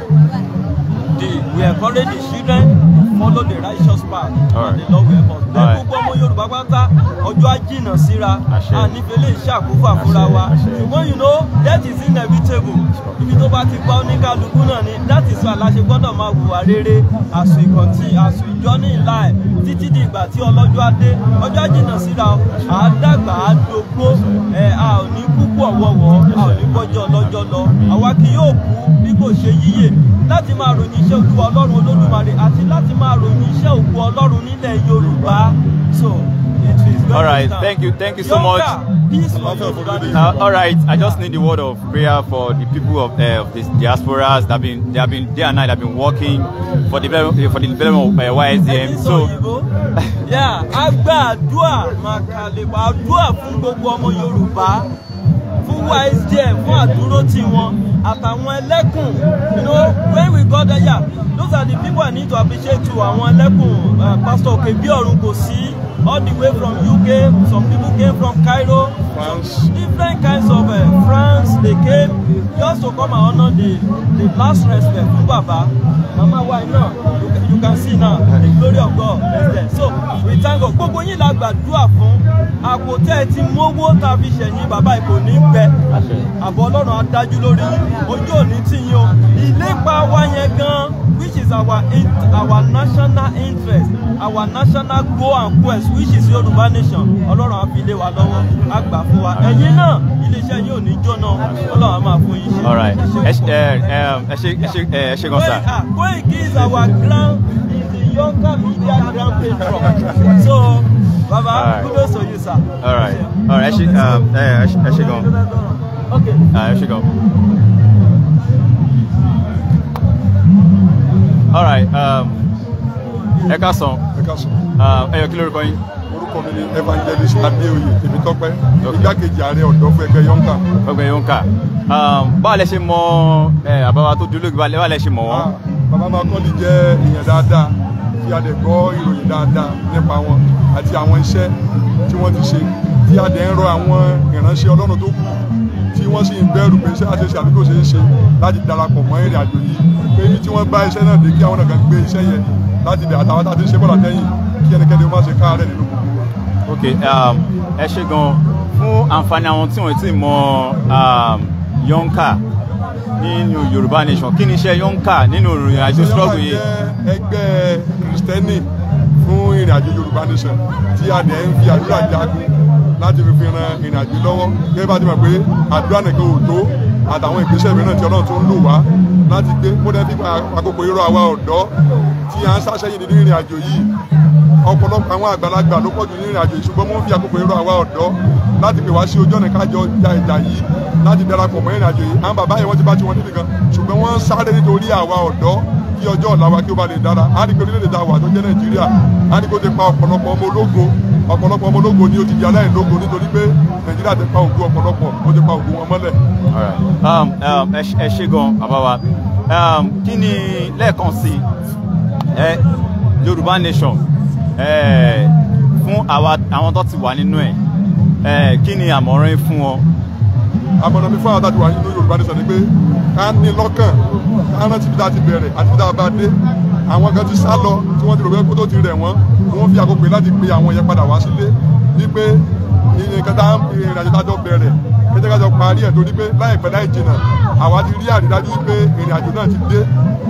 we encourage the children to follow the righteous path. All right. And the Lord will help us. All right. Gbogbo ọmọ Yorùbá pátá, ọjọ́ á jìnnà síra, Àṣẹ. a nífẹ̀ẹ́ lè ṣàkófà fúnra wa. Àṣẹ. Ṣùgbọ́n death is inevitable. Ibi tó bá ti pa oníkálukú náà ni. That is why la ṣe gbọ́dọ̀ máa hùwà rere as we continue, as we journey in life, títí di ìgbà tí ọlọ́jọ́ á dé. Ọjọ́ á jìnnà síra, à á dàgbà, à á dógbó, ẹ̀ a ò ní kú pọ̀ wọ̀wọ̀, a ò ní bọ́jọ́ ọlọ́jọ́ lọ. Àwa kì yóò kú bí kò ṣe yíyè láti máa ròyìn iṣẹ́ Olúwa Ọlọ́run Olódùmarè àti láti máa ròyìn iṣẹ́ ògo Ọlọ́run nílẹ̀ Yorùbá. So it is very All right, important. thank you so much. Yonka, peace for Yorùbá nation. All right, I just need the word of prayer for the people of this diasporas that been they have been day and night have been working for the development of YSDM. So Yeah, a gba àdúrà màkàlẹ́bà àdúrà fún gbogbo ọmọ Yorùbá, fún YSDM, fún àdúró tiwọn àtàwọn ẹlẹ́kùn. When we got there, yeah, those are the people I need to appreciate too. Àwọn ẹlẹ́kùn, Pastor Okebi Ọ̀run kò sí, all the way from UK, some people came from Cairo, France. Some different kinds of France, they came just to come and honour the last respect fún bàbá. Mama wa iná, you can see now the glory of God is there. So we thank God. Gbogbo yín la gbàdúrà fún. Àpò tẹ́ ẹ ti mówó tá a fi ṣẹ̀yìn bàbá kò ní gbẹ. Àbọ̀ Ọlọ́run á dájú lórí yín, ojú òní tì yín o. Ìlépa wa yẹn gan, which is our national interest, our national goal and quest, which is Yorùbá nation, Ọlọ́run á fi lé wa lọ́wọ́, á gbà fún wa. Ẹ̀yin náà, iléeṣẹ́ yín ò ní jóná, Ọlọ́run á máa fún yín ṣe. All right, ẹ ṣe ẹ ṣe ẹ ṣe ẹ ṣe gan sir. Koiki is the Yonka Media grand patron. So, Baba, All right. kudos to you, sir. All right, ẹ ṣe gan. Okay. Ẹ ṣe gan. All right, ẹ káàsán. Ẹ káàsán. Ẹ yọ, kí lórúkọ yín? Orúkọ mi ni Evangelist Adéoyè Tèmítọ́pẹ́, igbákejì ààrẹ ọ̀dọ́ fún ẹgbẹ́ Yonka. Ọgbẹ́ Yonka. Báwo lẹ ṣe mọ bàbá wa tó dolóògbé, báwo lẹ ṣe mọ̀ wọ́n? Ah, bàbá Macaulay jẹ́ èèyàn dáadáa tí a dẹ̀ gbọ́ ìròyìn dáadáa nípa wọn àti àwọn iṣẹ́ tí wọ́n ti ṣe, tí a dẹ̀ ń rọ àwọn ìránṣẹ́ Ọlọ́run tó kù tí wọ́n sì ń bẹ̀rù pé iṣẹ́ àṣeṣe àbí kò ṣeé ṣe láti darapọ̀ mọ́ ìrìn àjò yìí, pé ibi tí wọ́n bá iṣẹ́ náà dé, kí àwọn náà kan gbé iṣẹ́ yẹn láti bẹ̀, àtàwọn tá a ti ń ṣe bọ́lá tẹ́yìn, kí ẹnikẹ́ni ó má ṣe káàárẹ̀ nínú gbogbo wa. Ok, ẹ ṣe gan. Fún àǹfààní àwọn tí wọ́n ti mọ Yonka nínú Yorùbá nation, kí ni iṣẹ́ Yonka nínú ìrìn àjò struggle yìí? Jẹ́ ẹgbẹ́ Kristẹni fún ìrìn àjò Yorùbá nation tí a dẹ̀ ń fi àdúrà jagun láti fi ran ìrìn àjò lọ́wọ́. Gẹ́gẹ́ bá ti mọ̀ pé àdúrà nìkan ò tó, àtàwọn ìgbésẹ̀ mìíràn tí Ọlọ́run tó ń lò wá láti gbé. Mo dẹ̀ fi àkókò irọ́ àwa ọ̀dọ́ tí à ń ṣàṣẹ́yìn nínú ìrìn àjò yìí, ọ̀pọ̀lọpọ̀ àwọn àgbàlagbà ló pọ̀jù ní ìrìn àjò yìí, ṣùgbọ́n mo ń fi àkókò irọ́ àwa ọ̀dọ́ láti pè wá sí ojú ọ̀nà kájọ ja ìjà yìí, láti darapọ̀ mọ́ ìrìn àjò yìí. Àwọn bàbá yẹn, wọ́n ti bá tiwọn níbi kan, ṣùgbọ́n wọ́n ń sáré nítorí àwa ọ̀dọ́ kí ọjọ́ ọ̀la wa kí ó bá lè dára. Á rí pé orílẹ̀-èdè tá a wà tó jẹ́ Nàìjíríà, á rí pé ó ti pa ọ̀pọ̀lọpọ̀ ọmọ ológo. Ọ̀pọ̀lọpọ̀ ọmọ ológo ni ó ti di aláìlógo nítorí pé Nàìjíríà ti pa ògo ọ̀pọ̀lọpọ̀, ó ti pa ògo wọn mọ́lẹ̀. All right. Ẹ ṣé gan, bàbá wa. Kí ni lẹ́ẹ̀kan sí ẹ Yorùbá nation fún àwọn tó ti wà nínú ẹ, kí ni àmọ̀ràn yín fún wọn? Àmọ̀ràn mi fún àwọn tàbí wà nínú Yorùbá nation ni pé ká ní lọ́kàn, ká rántí bí tá a ti bẹ̀rẹ̀ àti bí tá a bá dé. Àwọn kan ti sá lọ tí wọ́n ti rò pé kó tó ti rẹ̀ wọ́n. Wọ́n fi àkókò yìí láti pe àwọn yẹn padà wá sílé, wípé nǹkan tá ìrìn àjò tá a jọ bẹ̀rẹ̀ Ẹ jẹ́ ká jọ parí ẹ̀ torí pé láìpẹ́ láì jìnnà àwa ti rí àrídájú pé ìrìn àjò náà ti dé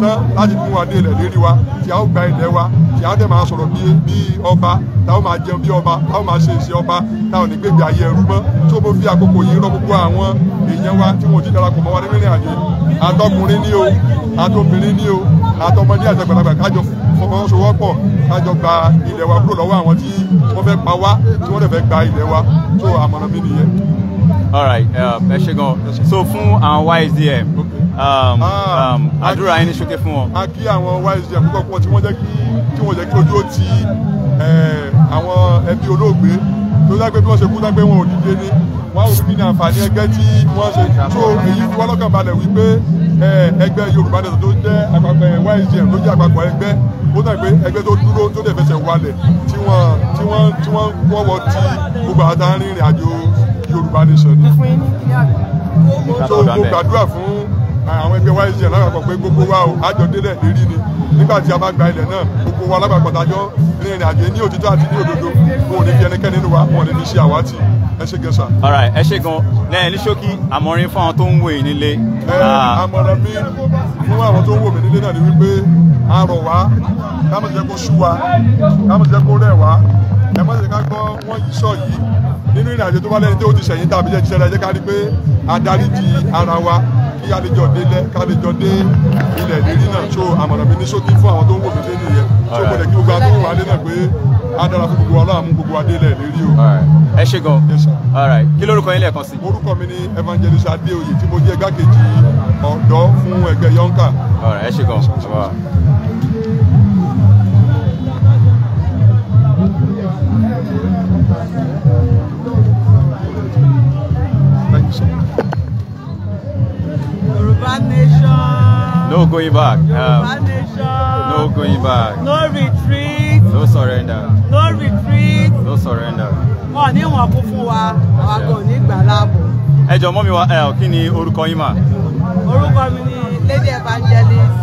tán láti mú wa dé ilẹ̀ lérí wa, tí a ó gba ilẹ̀ wa, tí a ó dẹ̀ máa sọ̀rọ̀ bí ọba, tá ó máa jẹun bí ọba, tá ó máa ṣe iṣẹ́ ọba, tá ò ní gbégbé ayé ẹrú mọ́. Tó mo fi àkókò yìí rọ gbogbo àwọn èèyàn wa tí wọn ò ti darapọ̀ mọ́ wa nínú ìrìn àjò, àtọkùnrin ní o, àtobìnrin ní o, àtọmọdé àtàgbàlagbà, kájọ fọwọ́sowọ́pọ̀, kájọ gba ilẹ̀ wa kúrò lọ́wọ́ àwọn tí wọ́n fẹ́ pa wá, tí wọ́n dẹ̀ fẹ́ gba ilẹ̀ wa. Tó àmọ̀ràn mi nìyẹn. All right, ẹ ṣé gan. So fún àwọn YSDM, àdúrà yín ní ṣókè fún wọn. A kí àwọn YSDM púpọ̀ púpọ̀ tí wọ́n jẹ́ kí ojú ó ti àwọn ẹbí olóògbé tó dá pé bí wọ́n ṣe kú dá pé wọn ò dìde ni wọ́n á wò kí ni àǹfààní ẹgbẹ́ tí wọ́n ṣe. So èyí fi wọ́n lọ́kàn balẹ̀ wípé ẹgbẹ́ Yorùbá Nation tó jẹ́ àpapọ̀ YSDM tó jẹ́ àpapọ̀ ẹgbẹ́, ó dà pé ẹgbẹ́ tó dúró tó dẹ̀ fẹsẹ̀ walẹ̀ tí wọ́n wọ́wọ́ tí gbogbo àwọn tá ń rìnrìn àjò Yorùbá Nation ni. So mo gbàdúrà fún àwọn ẹgbẹ́ YSDM lápapọ̀ pé gbogbo wa o àjọ délẹ̀ lérí ni. Nígbà tí a bá gba ilẹ̀ náà, gbogbo wa lápapọ̀ tàjọ rìnrìn àjò ní òtítọ́ àti ní òdodo, wọn ò ní fi ẹnikẹ́ni nínú wa, wọn ò ní fi ṣe àwátì. Ẹ ṣé gan sà. All right, ẹ ṣé gan. Lẹ́yìn ní ṣókí, àmọ̀ràn fún àwọn tó ń wò yín nílé. Àmọ̀ràn mi fún àwọn tó ń wò mí nílé náà ni wípé a rọ̀ wá, ká má jẹ́ kó sú wa, ká má jẹ́ kó rẹ̀ wá, ẹ má jẹ́ ká gbọ́ wọ́n yìí sọ yìí nínú ìrìn àjò tó bá lẹ́ni tó ti ṣẹ̀yìn tàbí jẹ́ jíṣẹ́ rẹ̀, jẹ́ ká rí pé adarí di ara wa kí a lè jọ délẹ̀, ká lè jọ dé ilẹ̀ ìlérí náà. So àmọ̀ràn mi ní ṣókí fún àwọn tó ń wò mí lé nìyẹn. So mo lè kí gbogbo àwọn tó ń wò wá lé náà pé á dára fún gbogbo wa, Ọlọ́run á mú gbogbo wa délẹ̀ ìlérí o. Ẹ ṣé gan. All right. Kí lórúkọ yín lẹ́ẹ̀kan sí? Orúkọ mi ni Evangelist Adéoyè tí mo jẹ́ igbákejì ọ̀dọ́ fún ẹgbẹ́ Yonka. All right, ẹ ṣé gan. Thank you so much. Yorùbá Nation. No going back. Yorùbá Nation. No going back. No retreat. No surrender. No retreat. No surrender. Wọ́n ní wọ́n kún fún wa, àwa kò ní gbà láàbò. Ẹ jọ̀ọ́ mọ́mi wa, kí ni orúkọ yín mà? Orúkọ mi ni Lady Evangelist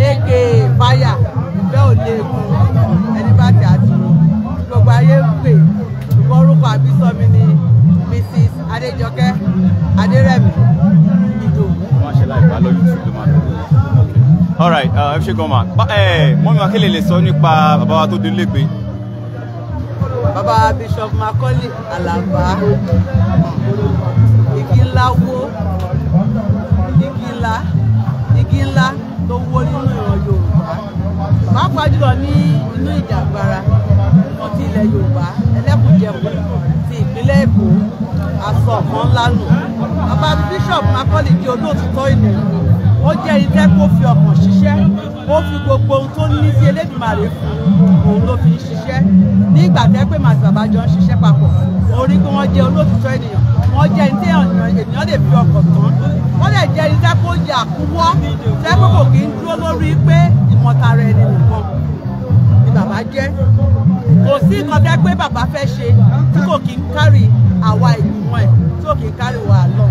aka Fire, ìfẹ́ ò léegun, ẹni bá ti àtúrò. Gbogbo ayé ń pè, ṣùgbọ́n orúkọ àbísọ mi ni Mrs. Adéjọkẹ́ Adérẹ̀mí Ìdòwú. Wọ́n ṣe láì bá lọ YouTube ló máa lọ. All right, ẹ ṣé gan ma. Mọ́mi wa, kí lè sọ nípa bàbá wa tó dé légbé? Bàbá Bishop Macaulay Alaba, igi ńlá wó, igi ńlá tó wó nínú ìran Yorùbá, pàápàá jùlọ ní inú ìjàgbara fún ti ilẹ̀ Yorùbá, ẹlẹ́kùnjẹkùn ti ìpínlẹ̀ Èkó, aṣọ kan ńlá nù. Bàbá Bishop Macaulay jẹ́ olóòtítọ́ ènìyàn, ó jẹ́ ẹni tẹ́ kó fi ọkàn ṣiṣẹ́, ó fi gbogbo ohun tó ní sí Elédùmarè fún òun ló fi ń ṣiṣẹ́. Ní ìgbà tẹ́ pé màtí bàbá jọ ń ṣiṣẹ́ papọ̀, ó rí pé wọ́n jẹ́ olóòtítọ́ ènìyàn, wọ́n jẹ́ ẹni tí ènìyàn lè fi ọkàn tán, wọ́n lè jẹ́ ẹni tẹ́ kó yà kúwọ́, tẹ́ pé kò kí ń dúró lórí pé ìmọ̀tara ẹni nìkan ni bàbá jẹ́. Kò sí nǹkan tẹ́ pé bàbá fẹ́ ṣe tí kò kí ń kárì àwa ìgbìmọ̀ ẹ̀, tí kò kí ń kárì wa lọ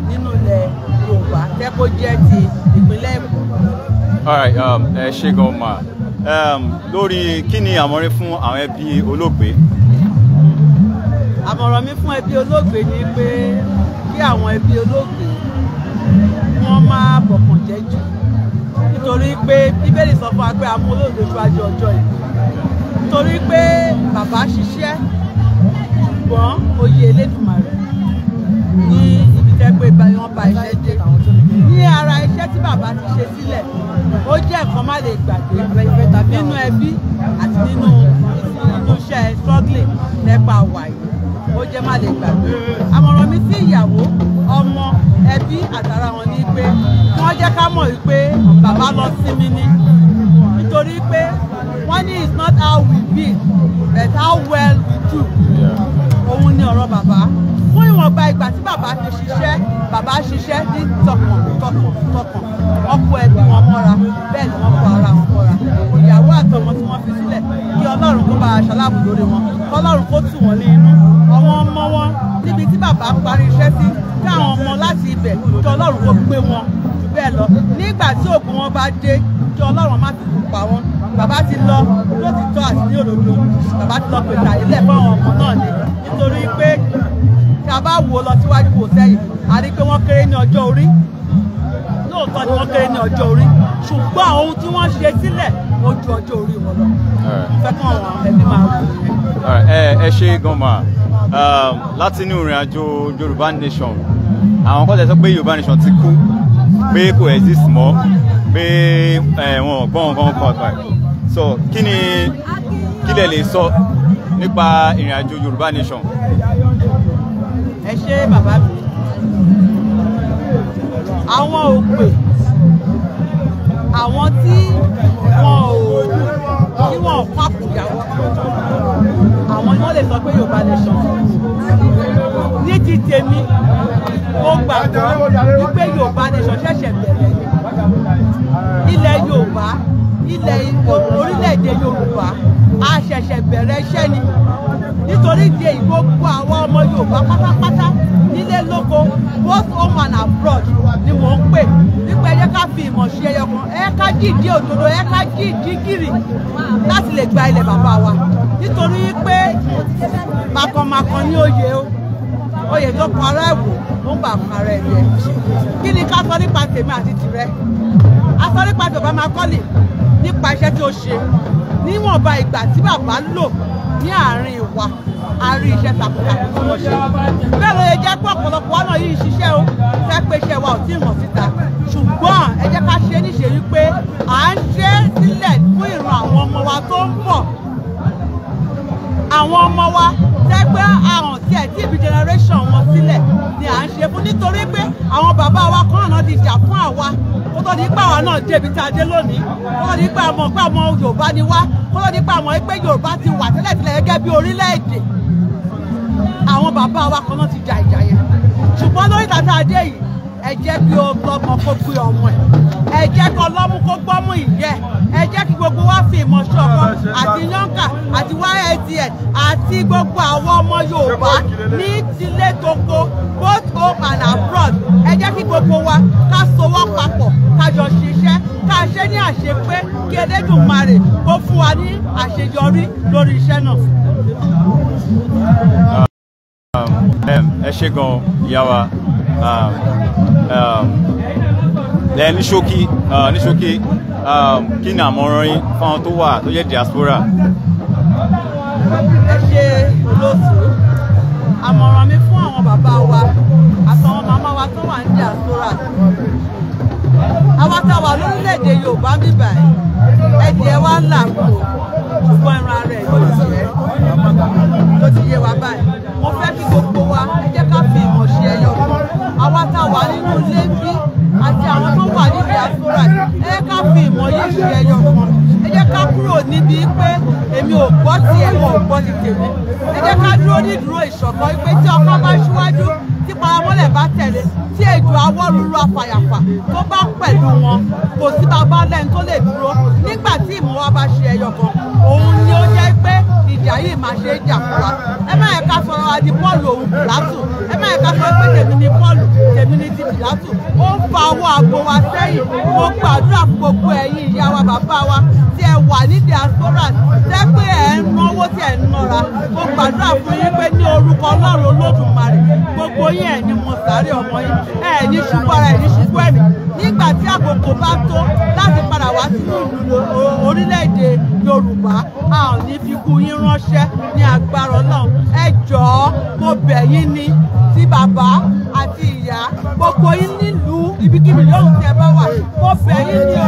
nínú ilẹ̀ Yorùbá tẹ́ kó jẹ́ ti ìpínlẹ̀ Èkó. All right, ẹ ṣé gan ma. Lórí kí ni àmọ̀ràn fún àwọn ẹbí olóògbé? Àmọ̀ràn mi fún ẹbí olóògbé ni pé kí àwọn ẹbí olóògbé wọ́n má bọ̀kàn jẹ́ jù, nítorí pé Bíbélì sọ fún wa pé a mú olóògbé síwájú ọjọ́ yìí, nítorí pé bàbá ṣiṣẹ́ ṣùgbọ́n oyè Elédùmarè ní ibi tẹ́ pé wọ́n bá iṣẹ́ dé. Ní ara iṣẹ́ tí bàbá ti ṣe sílẹ̀, ó jẹ́ nǹkan má lè gbàgbé nínú ẹbí àti nínú iṣẹ́ struggling nípa wàyí, ó jẹ́ má lè gbàgbé. Àmọ̀ràn mi sí ìyàwó, ọmọ, ẹbí àtàrà wọn ni pé kí wọ́n jẹ́ ká mọ̀ wípé bàbá lọ sinmi ni, nítorí pé wọ́n ní it's not how we be but how well we do. Òun ni ọ̀rọ̀ bàbá. Fún ìwọ̀nba ìgbà tí bàbá fi ṣiṣẹ́, bàbá ṣiṣẹ́ ní tọkàn tọkàn tọkàn, wọ́n kó ẹbí wọn mọ́ra, bẹ́ẹ̀ ni wọ́n kó ara wọn mọ́ra. Ìyàwó àtọmọ tí wọ́n fi sílẹ̀, kí Ọlọ́run kó bá aṣọ aláàbò lórí wọn, kọ́lọ́run kó tù wọ́n ní inú. Àwọn ọmọ wọn níbi tí bàbá parí iṣẹ́ sí, kí àwọn ọmọ láti ibẹ̀ kí Ọlọ́run kó gbé wọn jù bẹ́ẹ̀ lọ. Nígbà tí ògùn wọn bá dé, kí Ọlọ́run má fi kú pa wọn. Bàbá ti lọ lótìtọ́ àti ní òdodo, bàbá ti lọ pèsè àyílẹ̀ fún àwọn ọmọ náà ni, nítorí pé Tí a bá wò lọ síwájú wò sẹ́yìn, a rí pé wọ́n kéré ní ọjọ́ orí. Lóòótọ́ ni wọ́n kéré ní ọjọ́ orí, ṣùgbọ́n ohun tí wọ́n ṣe sílẹ̀ ó ju ọjọ́ orí wọn lọ. Fẹ́ kàn wọ́n ẹbí máa wò. Ẹ ṣe gan ma. Láti inú ìrìn àjò Yorùbá Nation, àwọn kan tẹ̀ sọ pé Yorùbá Nation ti kú, pé kò exist mọ́, pé wọn ò gbọ́ nǹkan kan kan. So kí ni kí lẹ lè sọ nípa ìrìn àjò Yorùbá Nation? Ẹ ṣé bàbá mi. Àwọn òpè, àwọn tí wọn ò pàkúyàwó, àwọn ni wọ́n lè sọ pé Yorùbá Nation. Ní ti tèmi, mo gbàgbọ́ wípé Yorùbá Nation ṣẹ̀ṣẹ̀ bẹ̀rẹ̀ ni. Ilẹ̀ Yorùbá, ilẹ̀ orílẹ̀-èdè Yorùbá, a ṣẹ̀ṣẹ̀ bẹ̀rẹ̀ iṣẹ́ ni. Nítorí ìdí èyí, gbogbo àwọn ọmọ Yorùbá pátápátá nílé lóko, both home and abroad, ni mò ń pè wípé ẹ jẹ́ ká fi ìmọ̀ ṣe ẹyọ kan, ẹ ká jíjí òdodo, ẹ ká jíjí gìrì láti lè gba ilẹ̀ bàbá wa. Nítorí pé makànmakàn ní oyè o, oyè tó kan ara ẹ̀wò ó ń bà kan ara ẹ̀ jẹ́. Kí ni ká sọ nípa tèmi àti tìrẹ? A sọ nípa bàbá Macaulay, nípa iṣẹ́ tí ó ṣe níwọ̀nba ìgbà tí bàbá lò ní àárín wa, a rí iṣẹ́ takuntakun tí wọ́n ṣe. Bẹ́ẹ̀ ló yẹ jẹ́ pé ọ̀pọ̀lọpọ̀ wa náà yìí ṣiṣẹ́ o, fẹ́ pé iṣẹ́ wa ò tí ì hàn síta. Ṣùgbọ́n ẹ jẹ́ ká ṣe é níṣe wípé à ń ṣe é sílẹ̀ fún ìran àwọn ọmọ wa tó ń bọ̀. Àwọn ọmọ wa tẹ́ pé àrùn tí ẹ̀ tí ìbí generation wọn sílẹ̀ ni à ń ṣe fún, nítorí pé àwọn bàbá wa kan náà ti jà fún àwa kó tó di pé àwa náà débi tá a dé lónìí, kó tó di pé àmọ̀ pé àwọn Yorùbá ni wá, kó tó di pé àmọ̀ pé Yorùbá ti wà tẹ́lẹ̀tẹ́lẹ̀ gẹ́gẹ́ bí orílẹ̀-èdè. Àwọn bàbá wa kan náà ti jà ìjà yẹn. Ṣùgbọ́n lórí tàtà adé yìí, ẹ jẹ́ kí ọlọ́mọ kó gbé ọmọ ẹ̀, ẹ jẹ́ kí ọlọ́mú kó gbọ́mú ìyẹ́, ẹ jẹ́ kí gbogbo wa fi ìmọ̀ ṣọ̀kan àti yánkà àti YATN àti gbogbo àwọn ọmọ Yorùbá ní tilé toko, both home and abroad. Ẹ jẹ́ kí gbogbo wa ká sowọ́ papọ̀, ká jọ ṣiṣẹ́, ká ṣe ní àṣepé, kí Elédùmarè kó fún wa ní àṣeyọrí lórí iṣẹ́ náà. Ẹ ṣé gan ìyá wa. Ní ṣókí, kí ni àmọ̀ràn yín fáwọn tó wà tó jẹ́ diaspora? Ẹ ṣe olóòtú. Àmọ̀ràn mi fún àwọn bàbá wa àtàwọn màmá wa tó wà ní diaspora, àwa tá a wà lórílẹ̀‐èdè Yorùbá bíbà ẹ̀, ẹ̀dìẹ̀ wa ń là kú, ṣùgbọ́n ẹran ara ẹ̀ yóò jẹ́ tó ti yé wa báyìí. Mo fẹ́ kí gbogbo wa ẹ jẹ́ ká fi ìmọ̀ ṣe ẹyọ kan. Àwa tá a wà nínú ilé bí àti àwọn tó wà ní diaspora, ẹ jẹ́ ká fi ìmọ̀ yìí ṣe ẹyọ kan. Ẹ jẹ́ ká kúrò níbi pé èmi ò gbọ́ ti ẹ̀, wọ́n ò gbọ́ ti tèmi. Ẹ jẹ́ ká dúró ní ìdúró ìṣọ̀kan pé tí ọkọ bá ṣíwájú, tí paramọ́lẹ̀ bá tẹ̀lé, tí ejò awọ́rúurú afàyàfà tó bá pẹ̀lú wọn, kò sí bàbá lẹ́nu tó lè dúró. Nígbà tí ìmọ̀ wa bá ṣe ẹyọ kan, òun ni ó jẹ́ pé ìjà yìí máa ṣe é jà fún wa. Ẹ má yẹ ká sọ̀rọ̀ adi Pọ́ọ̀lù òun Pìlátù. Ẹ má yẹ ká sọ pé tèmi ni Pọ́ọ̀lù, tèmi ni ti Pìlátù. Ó ń fa ọwọ́ àgbo wa sẹ́yìn. Mo gbàdúrà fún gbogbo ẹ̀yin ìyá wa, bàbá wa tí ẹ wà ní diaspora, tẹ́ pé ẹ̀ ń náwó tí ẹ̀ ń nọra. Mo gbàdúrà fún yín pé ní orúkọ Ọlọ́run Olódùmarè, gbogbo yín ẹ̀ ní mo sáré ọmọ yín, ẹ̀ ní ṣubú ara, ẹ̀ ní ṣubú ẹ̀mí. Nígbà tí àkókò bá tó láti padà wá sínú ìlú orílẹ̀-èdè Yorùbá, a ò ní fi kú yín ránṣẹ́ ní agbára Ọlọ́run. Ẹ jọ̀ọ́, mo bẹ̀ yín ni, ti bàbá àti ìyá, gbogbo yín nílùú ibikíbi yòówù tí ẹ bá wà, mo bẹ̀ yín ni o,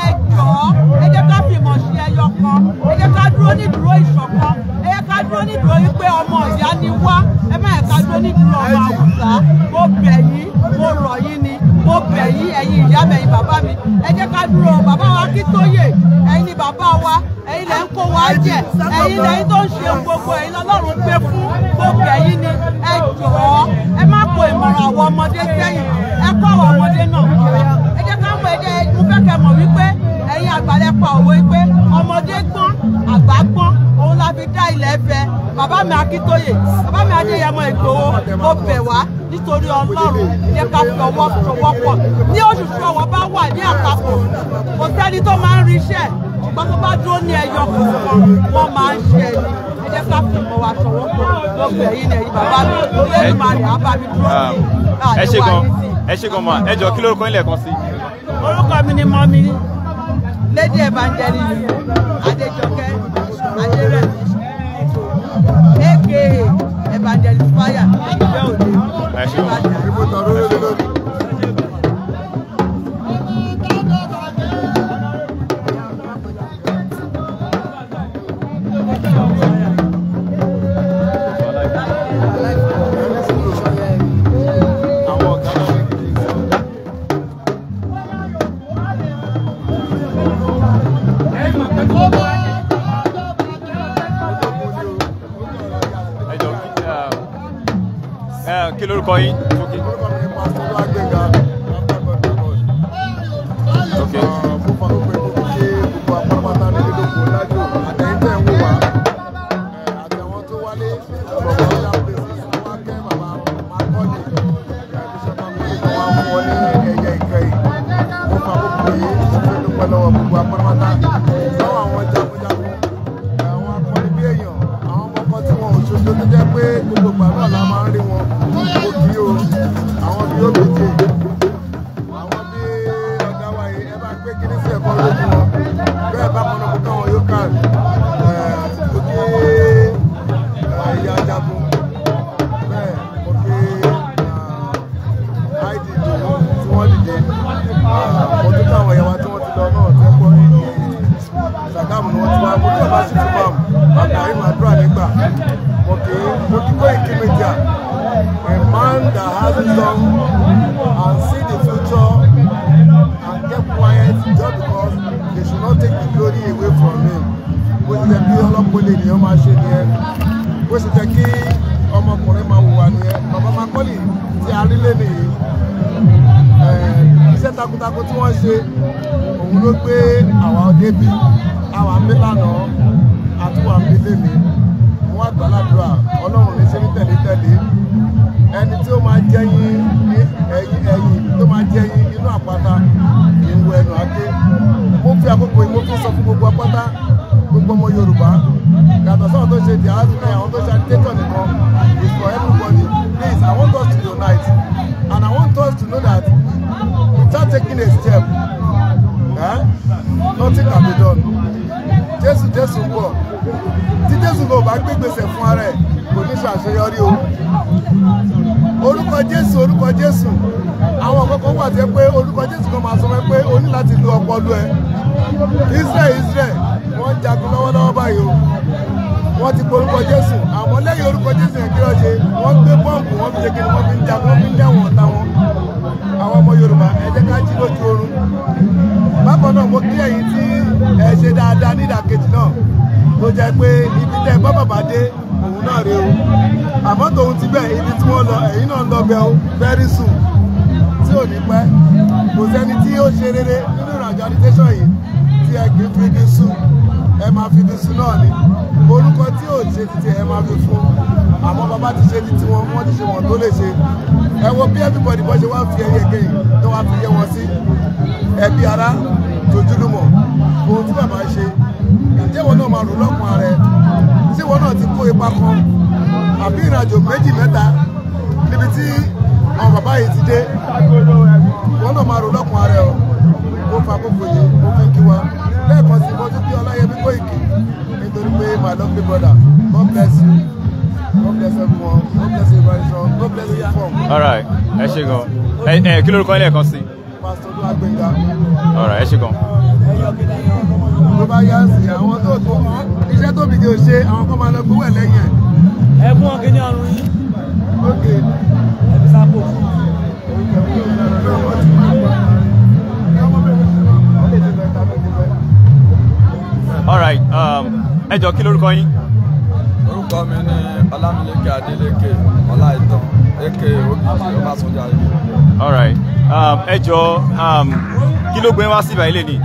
ẹ jọ̀ọ́, ẹ jẹ́ ká fìmọ̀ ṣe ẹyọ kan, ẹ jẹ́ ká dúró ní ìdúró ìṣọ̀kan, ẹ jẹ́ ká dúró ní ìdúró wípé ọmọ ìyá ni wá, ẹ má yẹ ká dúró ní ìdúró ọmọ àwùsá. Mo bẹ̀ yín, mo rọ̀ yín ni, mo bẹ̀ yín, ẹ̀yin ìyá mi, ẹ̀yin bàbá mi, ẹ jẹ́ ká dúró. Bàbá wa Akíntóyè, ẹ̀yin ni bàbá wa, ẹ̀yin lẹ ń kó wa jẹ, ẹ̀yin lẹ́yìn tó ń ṣe gbogbo, ẹ̀yin lọ́lọ́run gbé fún. Mo bẹ̀ yín ni, ẹ jọ̀ọ́, ẹ má kó ìmọ̀ràn àwọn ọmọdé sẹ́yìn, ẹ kọ́ àwọn ọmọdé náà mọ́ra. Ẹ jẹ́ ká mọ̀, ẹ jẹ́ mo fẹ́ kẹ́ mọ̀ wípé ẹ̀yin àgbàlẹ̀ pa òwe wípé ọmọdé gbọ́n, àgbà gbọ́n, òun la fi dá ilẹ̀ Ifẹ̀. Bàbá mi Akíntóyè, bàbá mi Adéyẹmọ Ìgbòho, mo bẹ̀ wá nítorí Ọlọ́run, jẹ́ ká fi ọwọ́ sowọ́pọ̀. Ní oṣù ọwọ́ bá wà ní àpapọ̀, kò sẹ́ni tó máa ń ríṣẹ́, ṣùgbọ́n tó bá dúró ní ẹyọ kọ̀ọ̀kan, wọ́n máa ń ṣe ẹni. Ẹ jẹ́ ká fi ìmọ̀ wa ṣọwọ́ pọ̀. Gbogbo ẹ̀yin ni ẹ̀yin bàbá mi, Olódùmarè á bá mi dúró sí Ẹ ṣé gan, ẹ ṣé gan ma. Ẹ jọ, kí lórúkọ yín lẹ́ẹ̀kan sí? Orúkọ mi ni mọ́mí Lady Evangelist Adéjọkẹ́ Adérẹ̀mí, aka Evangelist Fire ìgbẹ́ òde. Ẹ ṣé gan. Ẹ jọ, kí lórúkọ yín? Orúkọ mi ni Pastor Olúwagbénga, After God. Mo fa gbogbo ìgbógun kí gbogbo apárápátá nílé lóko lájò, àtẹ̀yìn tẹ̀ ń wò wá, àtẹ̀wọ́n tó wálé from other places, wọ́n á kẹ́ bàbá Macaulay, Bishop Macaulay tó wá fún ọ ní ẹ̀yẹ ìkẹyìn. Mo fa gbogbo yìí, mo fi dúpẹ́ lọ́wọ́ gbogbo apárápátá lọ́wọ́ àwọn jagunjagun, àwọn akọni bí èèyàn, àwọn ọmọ kan tí wọn ò ṣojú tó jẹ́ pé gbogbo ìgbà náà la máa ń rí wọn. Mo kí o, àwọn bí OBJ, àwọn bí ọ̀gá wa yìí, ẹ bá gbé kíní sí ẹ̀kọ́ lójú wọn. Bẹ́ẹ̀ bá kan náà mo káwọn yóò kà. Mo kí ìyá jagun, bẹ́ẹ̀ mo kí id ìdòwú tí wọ́n dìde. Mo tún káwọn ìyá wa tí wọ́n ti lọ náà tẹ́ pọ́ Sàgámù ni wọ́n ti wá. Mo kí ọba sí ti bam Ibrahim àdúrà nígbà. Mo kí Koiki Media, a man that has wisdom and see the future and kept quiet just because they should not take the glory away from him. Bó ṣe jẹ́ kí ọlọ́pàá ènìyàn máa ṣe nìyẹn, bó ṣe jẹ́ kí ọmọkùnrin máa hùwà nìyẹn. Bàbá Macaulay tí a rí lé nìyí, iṣẹ́ takuntakun tí wọ́n ṣe òun ló gbé àwa débi àwa ń bí lánàá àti wà ń bí lénìí. Wọ́n àgbàládùra Ọlọ́run ní ṣe ní tẹ̀lé-tẹ̀lé. Ẹni tí ó máa jẹ́yìn ẹ̀yìn ẹ̀yìn tó máa jẹ́yìn inú àpáta kì í wọ ẹnu àké. Mo fi àkókò yìí, mo fi sọ fún gbogbo apáta, gbogbo ọmọ Yorùbá, yàtọ̀ sáwọn tó ṣe diaspora, àwọn tó ṣe agitator nìkan, is for everybody. Please, I want us to unite and I want us to know that without taking a step, nothing can be done. Jésù, Jésù ń bọ̀. Tí Jésù kò bá gbé gbèsè fún ara ẹ̀, kò ní ṣàṣeyọrí o. Orúkọ Jésù, orúkọ Jésù, àwọn kọ̀ọ̀kan wà tẹ́ pé orúkọ Jésù kan máa sọ fún ẹ pé o ní láti lo ọpọlọ ẹ. Israel, Israel, wọ́n ń jagun lọ́wọ́lọ́wọ́ báyìí o. Wọ́n ti porúkọ Jésù, àmọ́ lẹ́yìn orúkọ Jésù yẹn, kí ló ṣe? Wọ́n gbé bọ́ǹbù, wọ́n fi ṣe kí ni? Wọ́n fi ń jagun, wọ́n fi ń dáwọn ọ̀tá wọn. Àwọn ọmọ Yorùbá, ẹ jẹ́ ká jí lójú oorun. Bákan náà, mo kí ẹ̀yin tí ẹ ṣe dáadáa nídàkejì náà, tó jẹ́ pé ibi tẹ́ bá bàbá dé òun náà rèé o. Àmọ́ tòun ti bẹ́ẹ̀, ibi tí wọ́n lọ, ẹ̀yin náà ń lọ bẹ́ẹ̀ o very soon, tí ò ní pẹ́. Kò sẹ́ni tí ó ṣe rere nínú ìrìnàjò agitation yìí tí ẹ kì í fi ibi sùn. Ẹ máa fi ibi sùn náà ni. Orúkọ tí ò ṣe ti tiẹ̀, ẹ máa fi fún. Àmọ́ bàbá ti ṣe ti tiwọn, wọ́n ti ṣe wọ́n tó lè ṣe. Ẹ wo bí everybody bọ́ ṣe wá fi ẹyẹ kẹyìn tó wá fi yẹ wọn sí, ẹbí, ará, tojúlùmọ̀. Ohun tí bàbá ṣe, ǹjẹ́ wọn náà máa rò lọ́kùn ara ẹ tí wọn náà ti kó ipa kan àbí ìrìnàjò méjì mẹ́ta níbi tí àwọn bàbá yìí ti dé? Wọn náà máa rò lọ́kùn ara ẹ o. Mo fa àkókò yìí, mo fi kí wa lẹ́ẹ̀kan sí. Mo tún kí Ọláyẹmí Kóìkì nítorí pé my lovely brother, God bless you, God bless everyone, God bless you very strong, God bless you from. All right, ẹ ṣé gan. Ẹ kí lórúkọ yín lẹ́ẹ̀kan sí? Pastor Olúwagbénga. All right, ẹ ṣé gan. Tó bá yá sí, àwọn tó tó iṣẹ́ tó bìí ṣe, àwọn kan máa lọ gbowó ẹ̀ lẹ́yìn ẹ̀. Ẹ fún wọn kí ní ọrùn yín. Ok. Ẹ fi sápò. All right, ẹ jọ, kí lórúkọ yín? Orúkọ mi ni Ọlámilékè Adélékè Ọláìtàn, aka Ògìjì Ọbásanjọ́ Ayé. All right, ẹ jọ, kí ló gbé wá sí ìbàyí lè ní?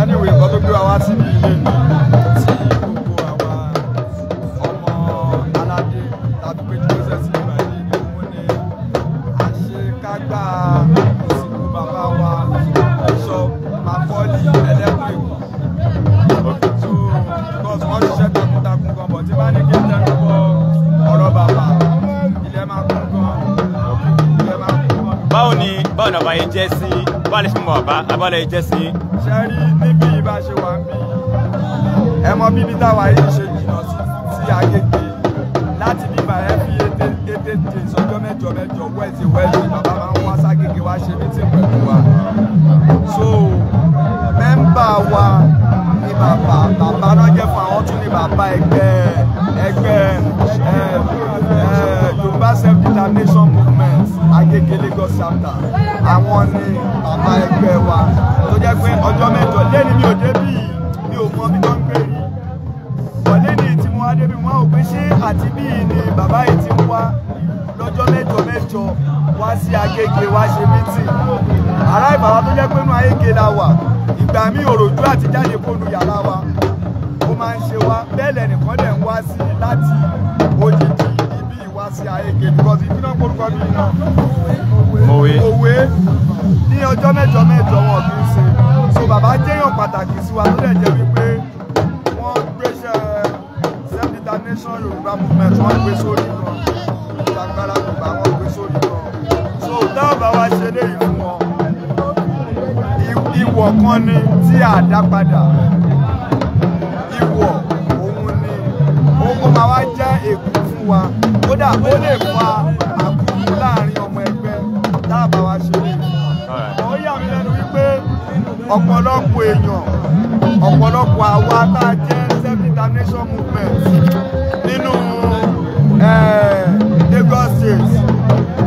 Anyway, nǹkan tó gbé wa wá síbi ilé ni tí gbogbo àwa ọmọ aládé tàbí pé joseph sí ìgbà yìí ni òun ni àṣekágbá ìsìnkú bàbá wa Bishop Macaulay Ẹlẹ́kùn. So because wọ́n ṣiṣẹ́ takuntakun. yìí jẹ́ sí, báwo lẹ ṣe mọ bàbá, báwo lẹ jẹ́ sí. Ṣe rí níbi ìbá ṣe wà ń bí, ẹ mọ bíbí táwa yìí ṣe jìnnà sí Agége láti bíbá ẹ fi ètè days ọjọ́ mẹ́jọ mẹ́jọ wẹ́ẹ̀sì wẹ́ẹ̀sì bàbá máa ń wá ságége wá ṣe meeting pẹ̀lú wa. So member wa ni bàbá, bàbá náà jẹ́ fún àwọn tún ní bàbá ẹgbẹ́ ẹgbẹ́ Yorùbá Self-Determination Movement Agége Lagos chapter. Àwọn ni bàbá ẹgbẹ́ wa tó jẹ́ pé ọjọ́ mẹ́jọ lẹ́ni mi ò débì, mi ò mọ ibi tó ń gbé rí. Lẹ́ni tí mo wá débi wọn ò pé ṣé àti bíi ni bàbá yìí ti ń wá lọ́jọ́ mẹ́jọ mẹ́jọ wá sí Agége wá ṣe meeting. Ará ìbàwá tó jẹ́ pé inú Agége la wà, ìgbà mi òròjú àti jáde kó nu yàrá wa ó máa ń ṣe wá. Bẹ́ẹ̀ lẹ́nìkan dẹ̀ ń wá sí láti òjijì ibi ìwá sí Agége because ibi náà korúkọ bí iná Mòwe ní ọjọ́ mẹ́jọ mẹ́jọ wọn kì í ṣe. So bàbá jẹ́yàn pàtàkì sí wa tó dẹ̀ jẹ́ wípé wọ́n gbéṣẹ́ self-determination Yorùbá movement wọ́n gbé sórí kan, ìjàngbara Yorùbá wọ́n gbé sórí kan. So táwọn bá wa ṣe léyìí fún wọn, ìwọ̀ kan ni tí a dá padà, ìwọ̀ òun ni ó máa wá jẹ́ ègún fún wa, kódà ó lè fa àkúrú láàrin ọmọ ẹgbẹ́ táwọn bá wa ṣe léyìí fún wọn. Ó yà mí lẹ́nu wípé ọ̀pọ̀lọpọ̀ èèyàn, ọ̀pọ̀lọpọ̀ àwa tá a jẹ́ self-determination movement nínú Lagos State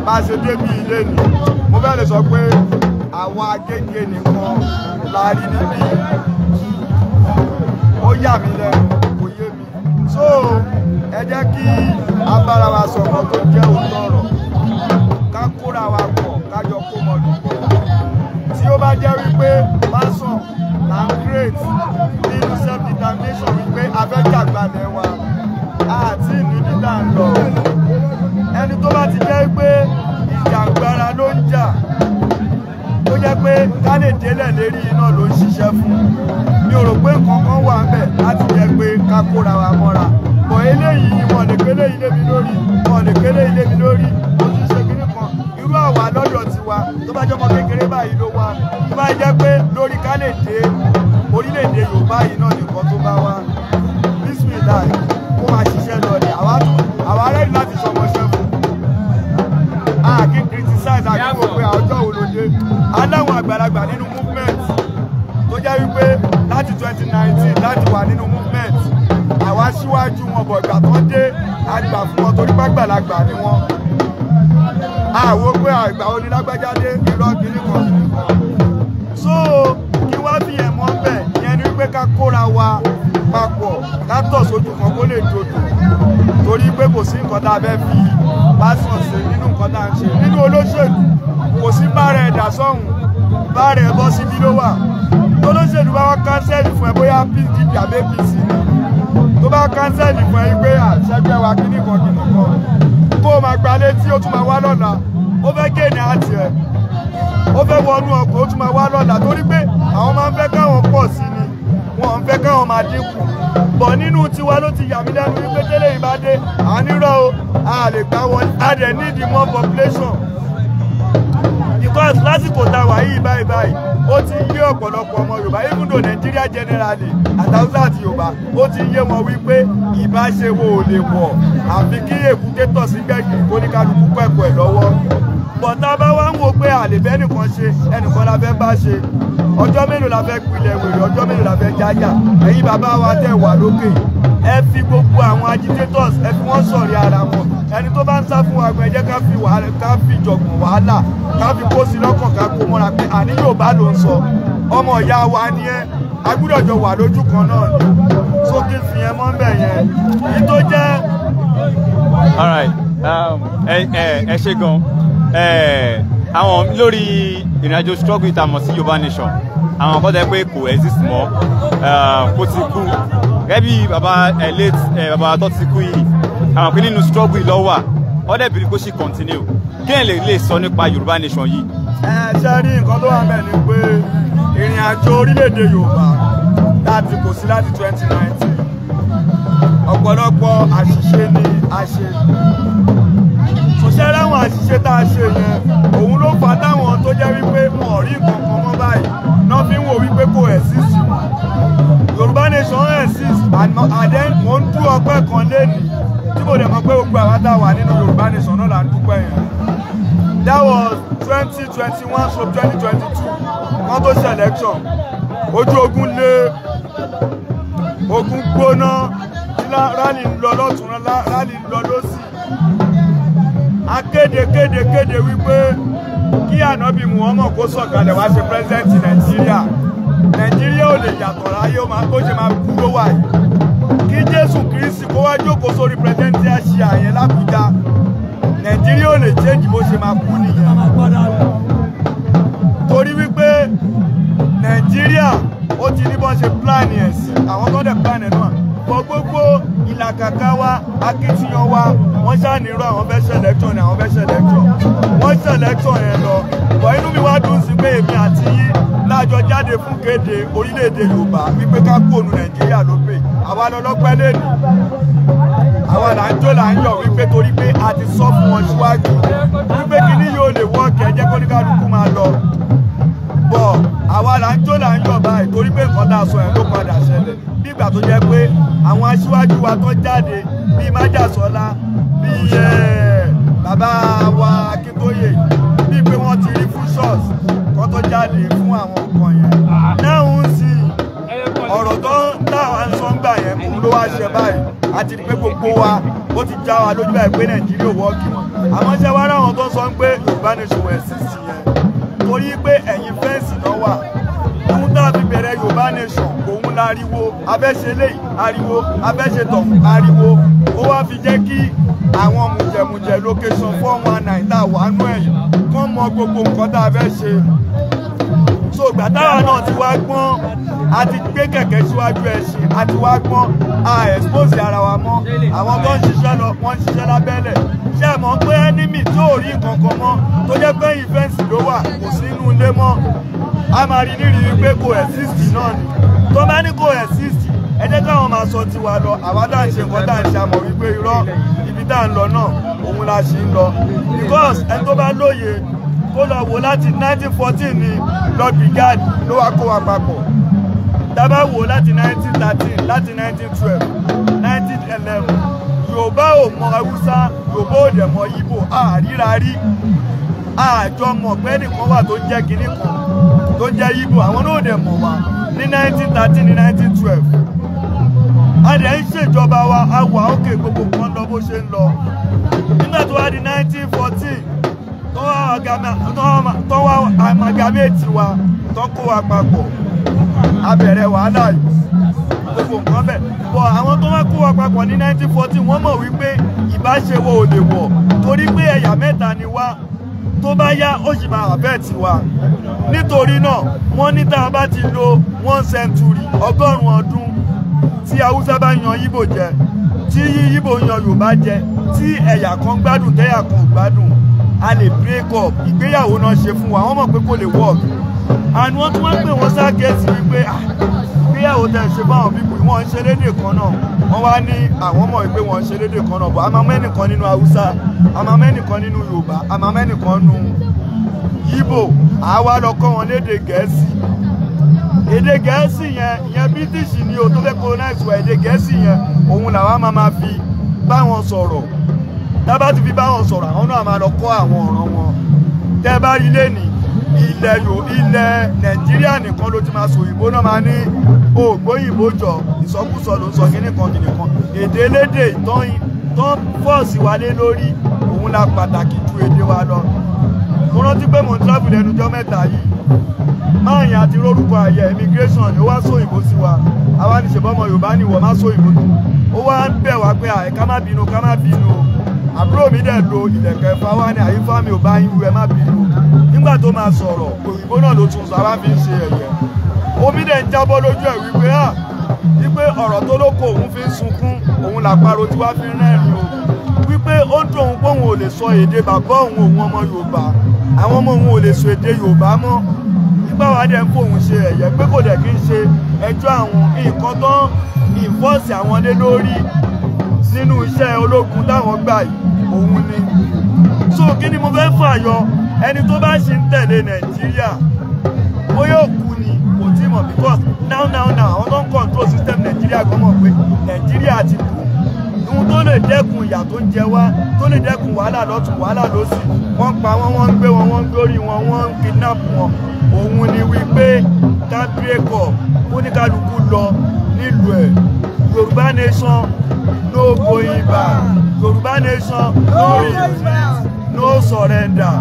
bá a ṣe débi ilé ni, mo fẹ́ lè sọ pé àwọn Agége nìkan la rí níbí. Ó yà mí lẹ́nu, kò yé mi. So ẹ jẹ́ kí a bára wa sọ̀rọ̀ tó jẹ́ òótọ́ ọ̀rọ̀, ká kóra wa pọ̀, ká jọ kó mọ̀lú pọ̀. Tí ó bá jẹ́ wípé pásọ̀ là ń create nínú self-determination wípé a fẹ́ jàgbalẹ̀ wa àti níbi tá à ń lọ. Ẹni tó bá ti jẹ́ pé ìjàngbara ló ń jà, tó jẹ́ pé ká lè délẹ̀ lérí iná ló ń ṣiṣẹ́ fún, mi ò rò pé nǹkan kan wà ńbẹ̀ láti jẹ́ pé ká kóra wa mọ́ra. Bọ̀ eléyìí wọn lè gbélé ilé mi lórí, wọn lè gbélé ilé mi lórí, ojúṣe kìíní kan irú àwa lọ́dọ̀ tiwa tó bá jọmọ kékeré báyìí ló wá, tó bá jẹ́ pé lórí ká lè dé orílẹ̀-èdè Yorùbá yìí náà nìkan tó bá wá, bísímìláì kó máa ṣiṣẹ́ lọ ni. Àwa rẹ́ẹ̀dì láti ṣọmọṣẹ́ fún, a kì í criticize, a kì í wò pé ọjọ́ wo ló dé. Aláwọn àgbàlagbà nínú movement tó jẹ́ wípé láti 2019 láti wà nínú movement, àwa síwájú wọn bọ̀ ìgbà tó dé àgbà fún wọn torí pàgbàlagbà ni wọn. Àwo pé àgbà onílágbájá dé irọ́ kìíní kan kìíní kan. So kí wá fi yẹn mọ́ bẹ́ẹ̀ yẹn ni wípé ká kóra wa papọ̀, ká tọ̀ sójú kan kó lè dòdò, torí pé kò sí nǹkan tá a fẹ́ fi pásọ̀ ṣe nínú nǹkan tá a ń ṣe nínú olóṣèlú. Kò sí bára ẹ̀dá sọ́hùn, bára ẹ̀ bọ́ síbi ló wà. Olóṣèlú bá wá kánsẹ́ẹ̀lì fún ẹ bóyá PDP àbí APC ni, tó bá kánsẹ́ẹ̀lì fún ẹ pé àṣẹgbẹ́ wa kíní kan kíní kan, kó o máa gba létí ó tún máa wá lọ́la, ó fẹ́ géènì àti ẹ̀, ó fẹ́ wọnú ọkọ̀ ó tún máa wá lọ́la, torí pé àwọn máa ń fẹ́ káwọn pọ̀ sí ni, wọn ń fẹ́ káwọn máa dínkù. Bọ̀ nínú tiwa ló ti yà mí lẹ́nu wípé tẹ́lẹ̀ yìí bá dé ànírọ̀ o, a lè gbá wọn, a dẹ̀ need more population because lásìkò tá a wà yìí báyìí báyìí ó ti yé ọ̀pọ̀lọpọ̀ ọmọ Yorùbá, even though Nigeria generally àtàwùsá àti Yorùbá ó ti yé wọn wípé ìbáṣewò ò lè wọ̀ àfi kí èkúté tọ̀ sí gbẹ̀gìrì kó ní kálukú kẹ́kọ̀ọ́ ẹ̀ lọ́wọ́. Bọ̀tá bá wá ń wo pé àlèbẹ́ nìkan ṣe, ẹnìkan la fẹ́ bá ṣe, ọjọ́ mélòó la fẹ́ pilẹ̀ wèrè, ọjọ́ mélòó la fẹ́ jájà. Ẹ̀yin bàbá wa tẹ̀ wà lókè, ẹ fi gbogbo àwọn agitators ẹ fi wọ́n sọ̀rí ara wọn. Ẹni tó bá ń sá fún wa gan, ẹ jẹ́ ká fi wàhálà, ká fi jọ̀gbọ̀n wàhálà, ká fi kó sí lọ́kàn, ká kó mọ́ra pé àní Yorùbá ló ń sọ, ọmọ ìyá wa ni ẹ, a gbúdọ̀ jọ wà lójú kan náà ni. Sókè fi yẹn mọ́ bẹ̀ yẹn èyí tó jẹ́. All right, ẹ ṣe gan. Àwọn lórí ìrìnàjò struggle ìtàmọ̀ sí Yorùbá Nation, àwọn kan tẹ́ pé kò exist mọ́, kó ti kú gẹ́gẹ́ bí bàbá late bàbá tó ti kú yìí, àwọn pé nínú struggle yìí ló wà, ọ̀dẹ̀ bìrì kó sì continue. Kí ẹ̀ lè sọ nípa Yorùbá Nation yìí? Ẹ ṣe rí nǹkan tó wà bẹ́ẹ̀ ni pé ìrìn àjò orílẹ̀-èdè Yorùbá láti kò sí láti 2019, ọ̀pọ̀lọpọ̀ àṣìṣe ni a ṣe tó Ṣé láwọn àṣìṣe tá a ṣe yẹn òun ló fà táwọn tó jẹ́ wípé wọn ò rí nǹkan kan mọ́ báyìí náà fi ń wò wípé kò exist. Yorùbá nation exist and then mò ń dú ọpẹ́ kan lénìí tí mo dẹ̀ mọ̀ pé gbogbo àwọn tá a wà nínú Yorùbá nation náà là ń dúpẹ́ yẹn. That was 2021 so 2022 wọ́n tó ṣe election, ojú ogun lé, ogun gbóná, rally ń lọ lọ́tún, rally ń lọ lọ́sì. A kéde kéde kéde wípé kí Ànábì Muhammad kó sọ̀kalẹ̀ wá ṣe president Nàìjíríà, Nàìjíríà ò lè yàtọ̀ láyé, ó máa kó ṣe máa kú ló wà yìí. Kí Jésù Kristi kó wá jókòó sórí presidential chair yẹn l'Àbújá, Nàìjíríà ò lè change bó ṣe máa kú nìyẹn. Torí wípé Nàìjíríà ó ti ní bọ́n ṣe plan ẹ̀ sí, àwọn tó dẹ̀ plan ẹ̀ náà bọ́ gbogbo ìlàkàkà wa, akitiyan wa, wọ́n ṣàníró àwọn fẹ́ ṣe election ni àwọn fẹ́ ṣe election, wọ́n ṣe election yẹn lọ. Bọ̀ inú mi wá dùn sí pé èmi àti yín lájọ jáde fún kéde orílẹ̀-èdè Yorùbá wípé ká kú òun Nàìjíríà ló pè. Àwa lọ́lọ́pẹ́ lẹ́nu, àwa là ń jó là ń yọ̀ wípé torí pé a ti sọ fún wọn síwájú wípé kíní yóò lè wọ́ọ̀kì, ẹ jẹ́ kó ní kálukú máa lọ. Bọ̀ àwa là ń jó là ń yọ̀ báyìí torí pé nǹkan tá a sọ yẹn ló padà ṣẹlẹ̀. Bí ìgbà tó jẹ́ pé àwọn aṣíwájú wa tó jáde bíi Májàsọ́lá, bíi bàbá wa Akíntóyè, bíi pé wọ́n ti rí fúṣọ́ọ̀sì kó tó jáde fún àwọn nǹkan yẹn. Náà ń sì ọ̀rọ̀ tó ń táwa ń sọ ń gbà yẹn òun ló wá ṣe báyìí. Àti pé gbogbo wa ó ti já wa lójú báyìí pé Nàìjíríà ò wọ́ọ̀kì mọ́. Àmọ́ ṣé wá ráwọn tó ń sọ pé Yorùbá nation exist yẹn torí pé ẹ̀yìn fẹ́ǹsì náà wà. Ohun tá a fi bẹ̀rẹ̀ Yorùbá nation òun láriwo, abẹ́ṣe léyìí ariwo, abẹ́ṣe tọ̀hún ariwo. Ó wá fi jẹ́ kí àwọn mùjẹ̀mùjẹ̀ location 419 tá a wà nú ẹ̀yìn kán mọ gbogbo nǹkan tá a fẹ́ ṣe. So ìgbà táwa náà ti wá gbọ́n, a ti gbé kẹ̀kẹ́ síwájú ẹṣin, a ti wá gbọ́n, a expose ara wa mọ́. Àwọn tó ń ṣiṣẹ́ lọ, wọ́n ń ṣiṣẹ́ lábẹ́lẹ̀. Ṣé ẹ mọ̀ pé enemy tó ò rí nǹkan kan mọ́ tó jẹ́ pé ìfẹ́ǹsì ló wà, kò sí inú ilé mọ́, a máa rí nírìí pé kò exist náà ni. Tó bá ní kò exist, ẹ jẹ́ káwọn máa sọ tiwa lọ. Àwa tá à ń ṣe nǹkan tá à ń ṣe, àmọ̀ wípé irọ́ ibi tá à ń lọ náà òun la ṣì ń lọ. Because ẹni tó bá lóye kó lọ wò láti 1914 ni Lord Brigade ló wá kó wa papọ̀. Tá bá wò láti 1913, láti 1912, 1911, Yorùbá ò mọ Haúsá, Yorùbá ò dẹ̀ mọ Ìgbò, àríra rí. Àjọ mọ̀ pé ẹnìkan wà tó ń jẹ́ kinní kan tó ń jẹ́ Ìgbò, àwọn náà ò dẹ̀ mọ̀ wá ní 1913 ní 1912. A dẹ̀ ń ṣèjọba wa, a wà ókè, gbogbo nǹkan lọ bó ṣe ń lọ. Nígbà tó wá di 1914 tó wá amalgamate wa, tó kó wa papọ̀, a bẹ̀rẹ̀ wàhálà yìí, gbogbo nǹkan bẹ̀. Bọ̀ àwọn tó wá kó wa papọ̀ ní 1914 wọ́n mọ̀ wípé ìbáṣewọ̀ ò lè wọ̀ torí pé ẹ̀yà mẹ́ta ni wá, tó bá yá ó sì máa affect wa. Nítorí náà wọ́n ní tá a bá ti lo 1 century, 100 ọdún, tí Haúsá bá yan Ìgbò jẹ, tí Ìgbò yan Yorùbá jẹ, tí ẹ̀yà kan gbádùn tẹ́yà kan ò gbádùn, a lè break up. Ìgbéyàwó náà ṣe fún wa, wọ́n mọ̀ pé kò lè work. And wọ́n tún wá pè wọ́n ságẹ̀ẹ́sì wípé ìgbéyàwó tẹ̀ ṣe fáwọn pípù wọ́n ń ṣe lédè kan náà. Wọ́n wá ní àwọn mọ̀ pé wọ́n ń ṣe lédè kan náà, bọ̀ a máa mẹ́nìkan nínú Haúsá, a máa mẹ́nìkan nínú Yorùbá, a máa mẹ́nìkan nínú Ìgbò, àwa lọ kọ́ wọn lédè Gẹ̀ẹ́sì. Èdè Gẹ̀ẹ́sì yẹn, ìyẹn British ni o tó fẹ́ colonize wa, èdè Gẹ̀ẹ́sì yẹn òun làwa máa ma fi bá wọn sọ̀rọ̀. Tá bá ti fi bá wọn sọ̀rọ̀, àwọn náà máa lọ kọ́ àwọn ọ̀ràn wọn. Tẹ́ bá rí lẹ́nìí, ilẹ̀ Nàìjíríà nìkan ló ti máa sọ òyìnbó náà máa ní ògbóyìnbó jọ, ìsọkúsọ ló ń sọ kíní kan kíní kan. Èdè elédè tó ń fọ́ọ̀sì wa lé lórí òun la pàtàkì ju èdè wa lọ. Mo rántí pé mò ń travel lẹ́nu ọjọ́ mẹ́ta yìí, máàyàn àti rórúkọ àyẹ̀ immigration ni ó wá sóyìnbó sí wa. Àwa ní ṣèbọ́mọ Yorùbá ni ìwọ má sóyìnbó tó. Ó wá ń bẹ̀ wá pé ká má bínú, ká má bínú o. Àbúrò mi dẹ̀ lo ìlẹ̀kẹ̀ Ifá wá ní àyífá mi ò bá yín wú, ẹ má bínú. Nígbà tó máa sọ̀rọ̀, òyìnbó náà ló tún sọ, àwa fi ń ṣe ẹ̀yẹ. Omi dẹ̀ ń jábọ́ lójú ẹ̀ wípé wípé ọ̀rọ̀ tó lóko òun fi ń sunkún, òun làparò tí wá fi ń rẹ́rìn o. Wípé ó ń dùn òun pé òun ò lè sọ èdè bàbá òun, òun ọmọ Yorùbá, àwọn ọmọ òun ò lè sọ èdè Yorùbá mọ́. Nígbà wá dẹ̀ ń fòun ṣe ẹ̀yẹ pé kò dẹ̀ kí ń ṣe ẹjọ́ àwọn nǹkan tó ń ìfọ́ọ̀sì àwọn lé lórí nínú iṣẹ́ ológun táwọn gbà yìí òun ni. So kí ni mo fẹ́ fàyọ? Ẹni tó bá ṣì ń tẹ̀lé Nàìjíríà, bóyá òkú ni kò tí mọ̀, because now now now àwọn tó ń control system Nàìjíríà gan mọ̀ pé Nàìjíríà ti kú. Ohun tó lè dẹ́kun ìyà tó ń jẹ wá, tó lè dẹ́kun wàhálà lọ́tún wàhálà lósì, wọ́n ń pa wọ́n, wọ́n ń gbé wọn, wọ́n ń gbórí wọn, wọ́n ń kidnap wọn, òun ni wípé ká break up, kóníkálukú lọ nílùú ẹ̀. Yorùbá nation, no going back. Yorùbá nation, no retreat, no surrender.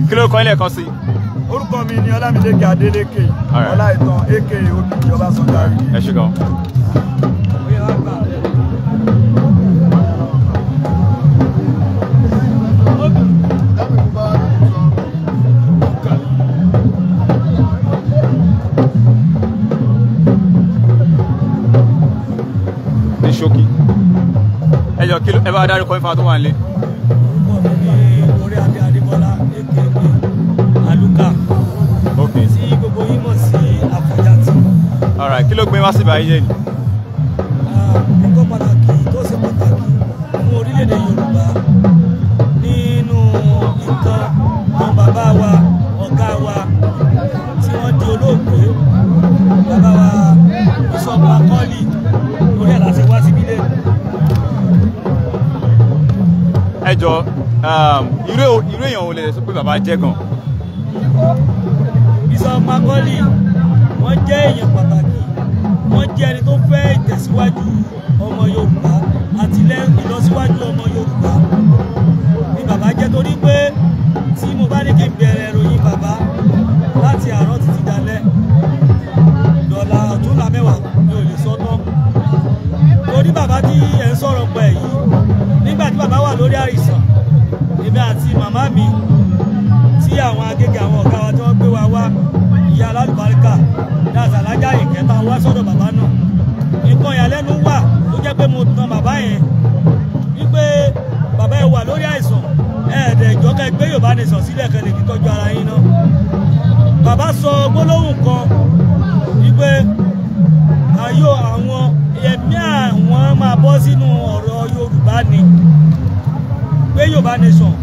Kí ló kọ́ ilé ẹ̀kan sí? Orúkọ mi ni Ọlámílékè Adélékè. All right. Ọláìtàn aka Òkìkí Ọbásanjọ́. Ẹ ṣé gan. Ní ṣókí, ẹ jọ, kí ló ẹ bá dárúkọ ifá tó wà nílé? Orúkọ mi ní orí adé Adébọlá aka Aluka, tí gbogbo yín mọ̀ sí Àfọ̀njátì. All right, kí ló gbé wá síbí ayé ni? Nǹkan pàtàkì tó ṣe pàtàkì fún orílẹ̀-èdè Yorùbá nínú nǹkan àwọn bàbá wa, ọ̀gá wa tí wọ́n di olóògbé, bàbá wa Bishop Macaulay, lórí ẹ̀ láti wá síbí lẹ́nu. Ẹ jọ, irú èèyàn wo lè sọ pé bàbá jẹ́ gan? Bishop Macaulay, wọ́n jẹ́ èèyàn pàtàkì, wọ́n jẹ́ ẹni tó fẹ́ ìtẹ̀síwájú ọmọ Yorùbá àti ìlọsíwájú ọmọ Yorùbá ni bàbá jẹ́, torí pé tí mo bá ní kí n bẹ̀rẹ̀ ìròyìn bàbá láti àárọ̀ títí dalẹ́ dọ̀là ọ̀túnla mẹ́wàá, mi ò lè sọ tán, torí bàbá tí ẹ̀ ń sọ̀rọ̀ pẹ̀ yìí, nígbà tí bàbá wà lórí àìsàn, èmi àti màmá mi tí àwọn Agége, àwọn ọ̀gá wa tí wọ́n gbé wa wá, ìyá alálùbáríkà ní àtàlájà ìkẹta, wá sọ́dọ̀ bàbá náà. Nǹkan ìyàlẹ́nu wà tó jẹ́ pé mo tan bàbá yẹn wípé bàbá yẹn wà lórí àìsàn, ẹ̀ẹ́dẹ̀ ìjọ́kẹ́ gbé Yorùbá nation sílẹ̀ kẹ́ lè fi tọ́jú ara yín náà. Bàbá sọ gbólóhùn kan wípé ayọ̀ àwọn ẹ̀mí àwọn máa bọ́ sínú ọ̀rọ̀ Yorùbá ni, pé Yorùbá nation,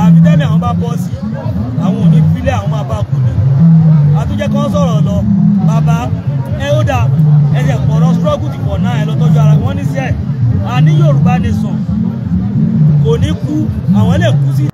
àbí tẹ́lẹ̀ àwọn bá bọ́ sí, àwọn ò ní fílẹ̀, àwọn máa bá kú ni. Àtúnjẹ́ kan sọ̀rọ̀ lọ, bàbá ẹ ó dà, ẹsẹ̀ pọ̀rọ̀ struggle ti pọ̀ náà, ẹ lọ tọ́jú ara wọn ní sẹ́ẹ̀. Àní Yorùbá nation kò ní kú, àwọn lè kú.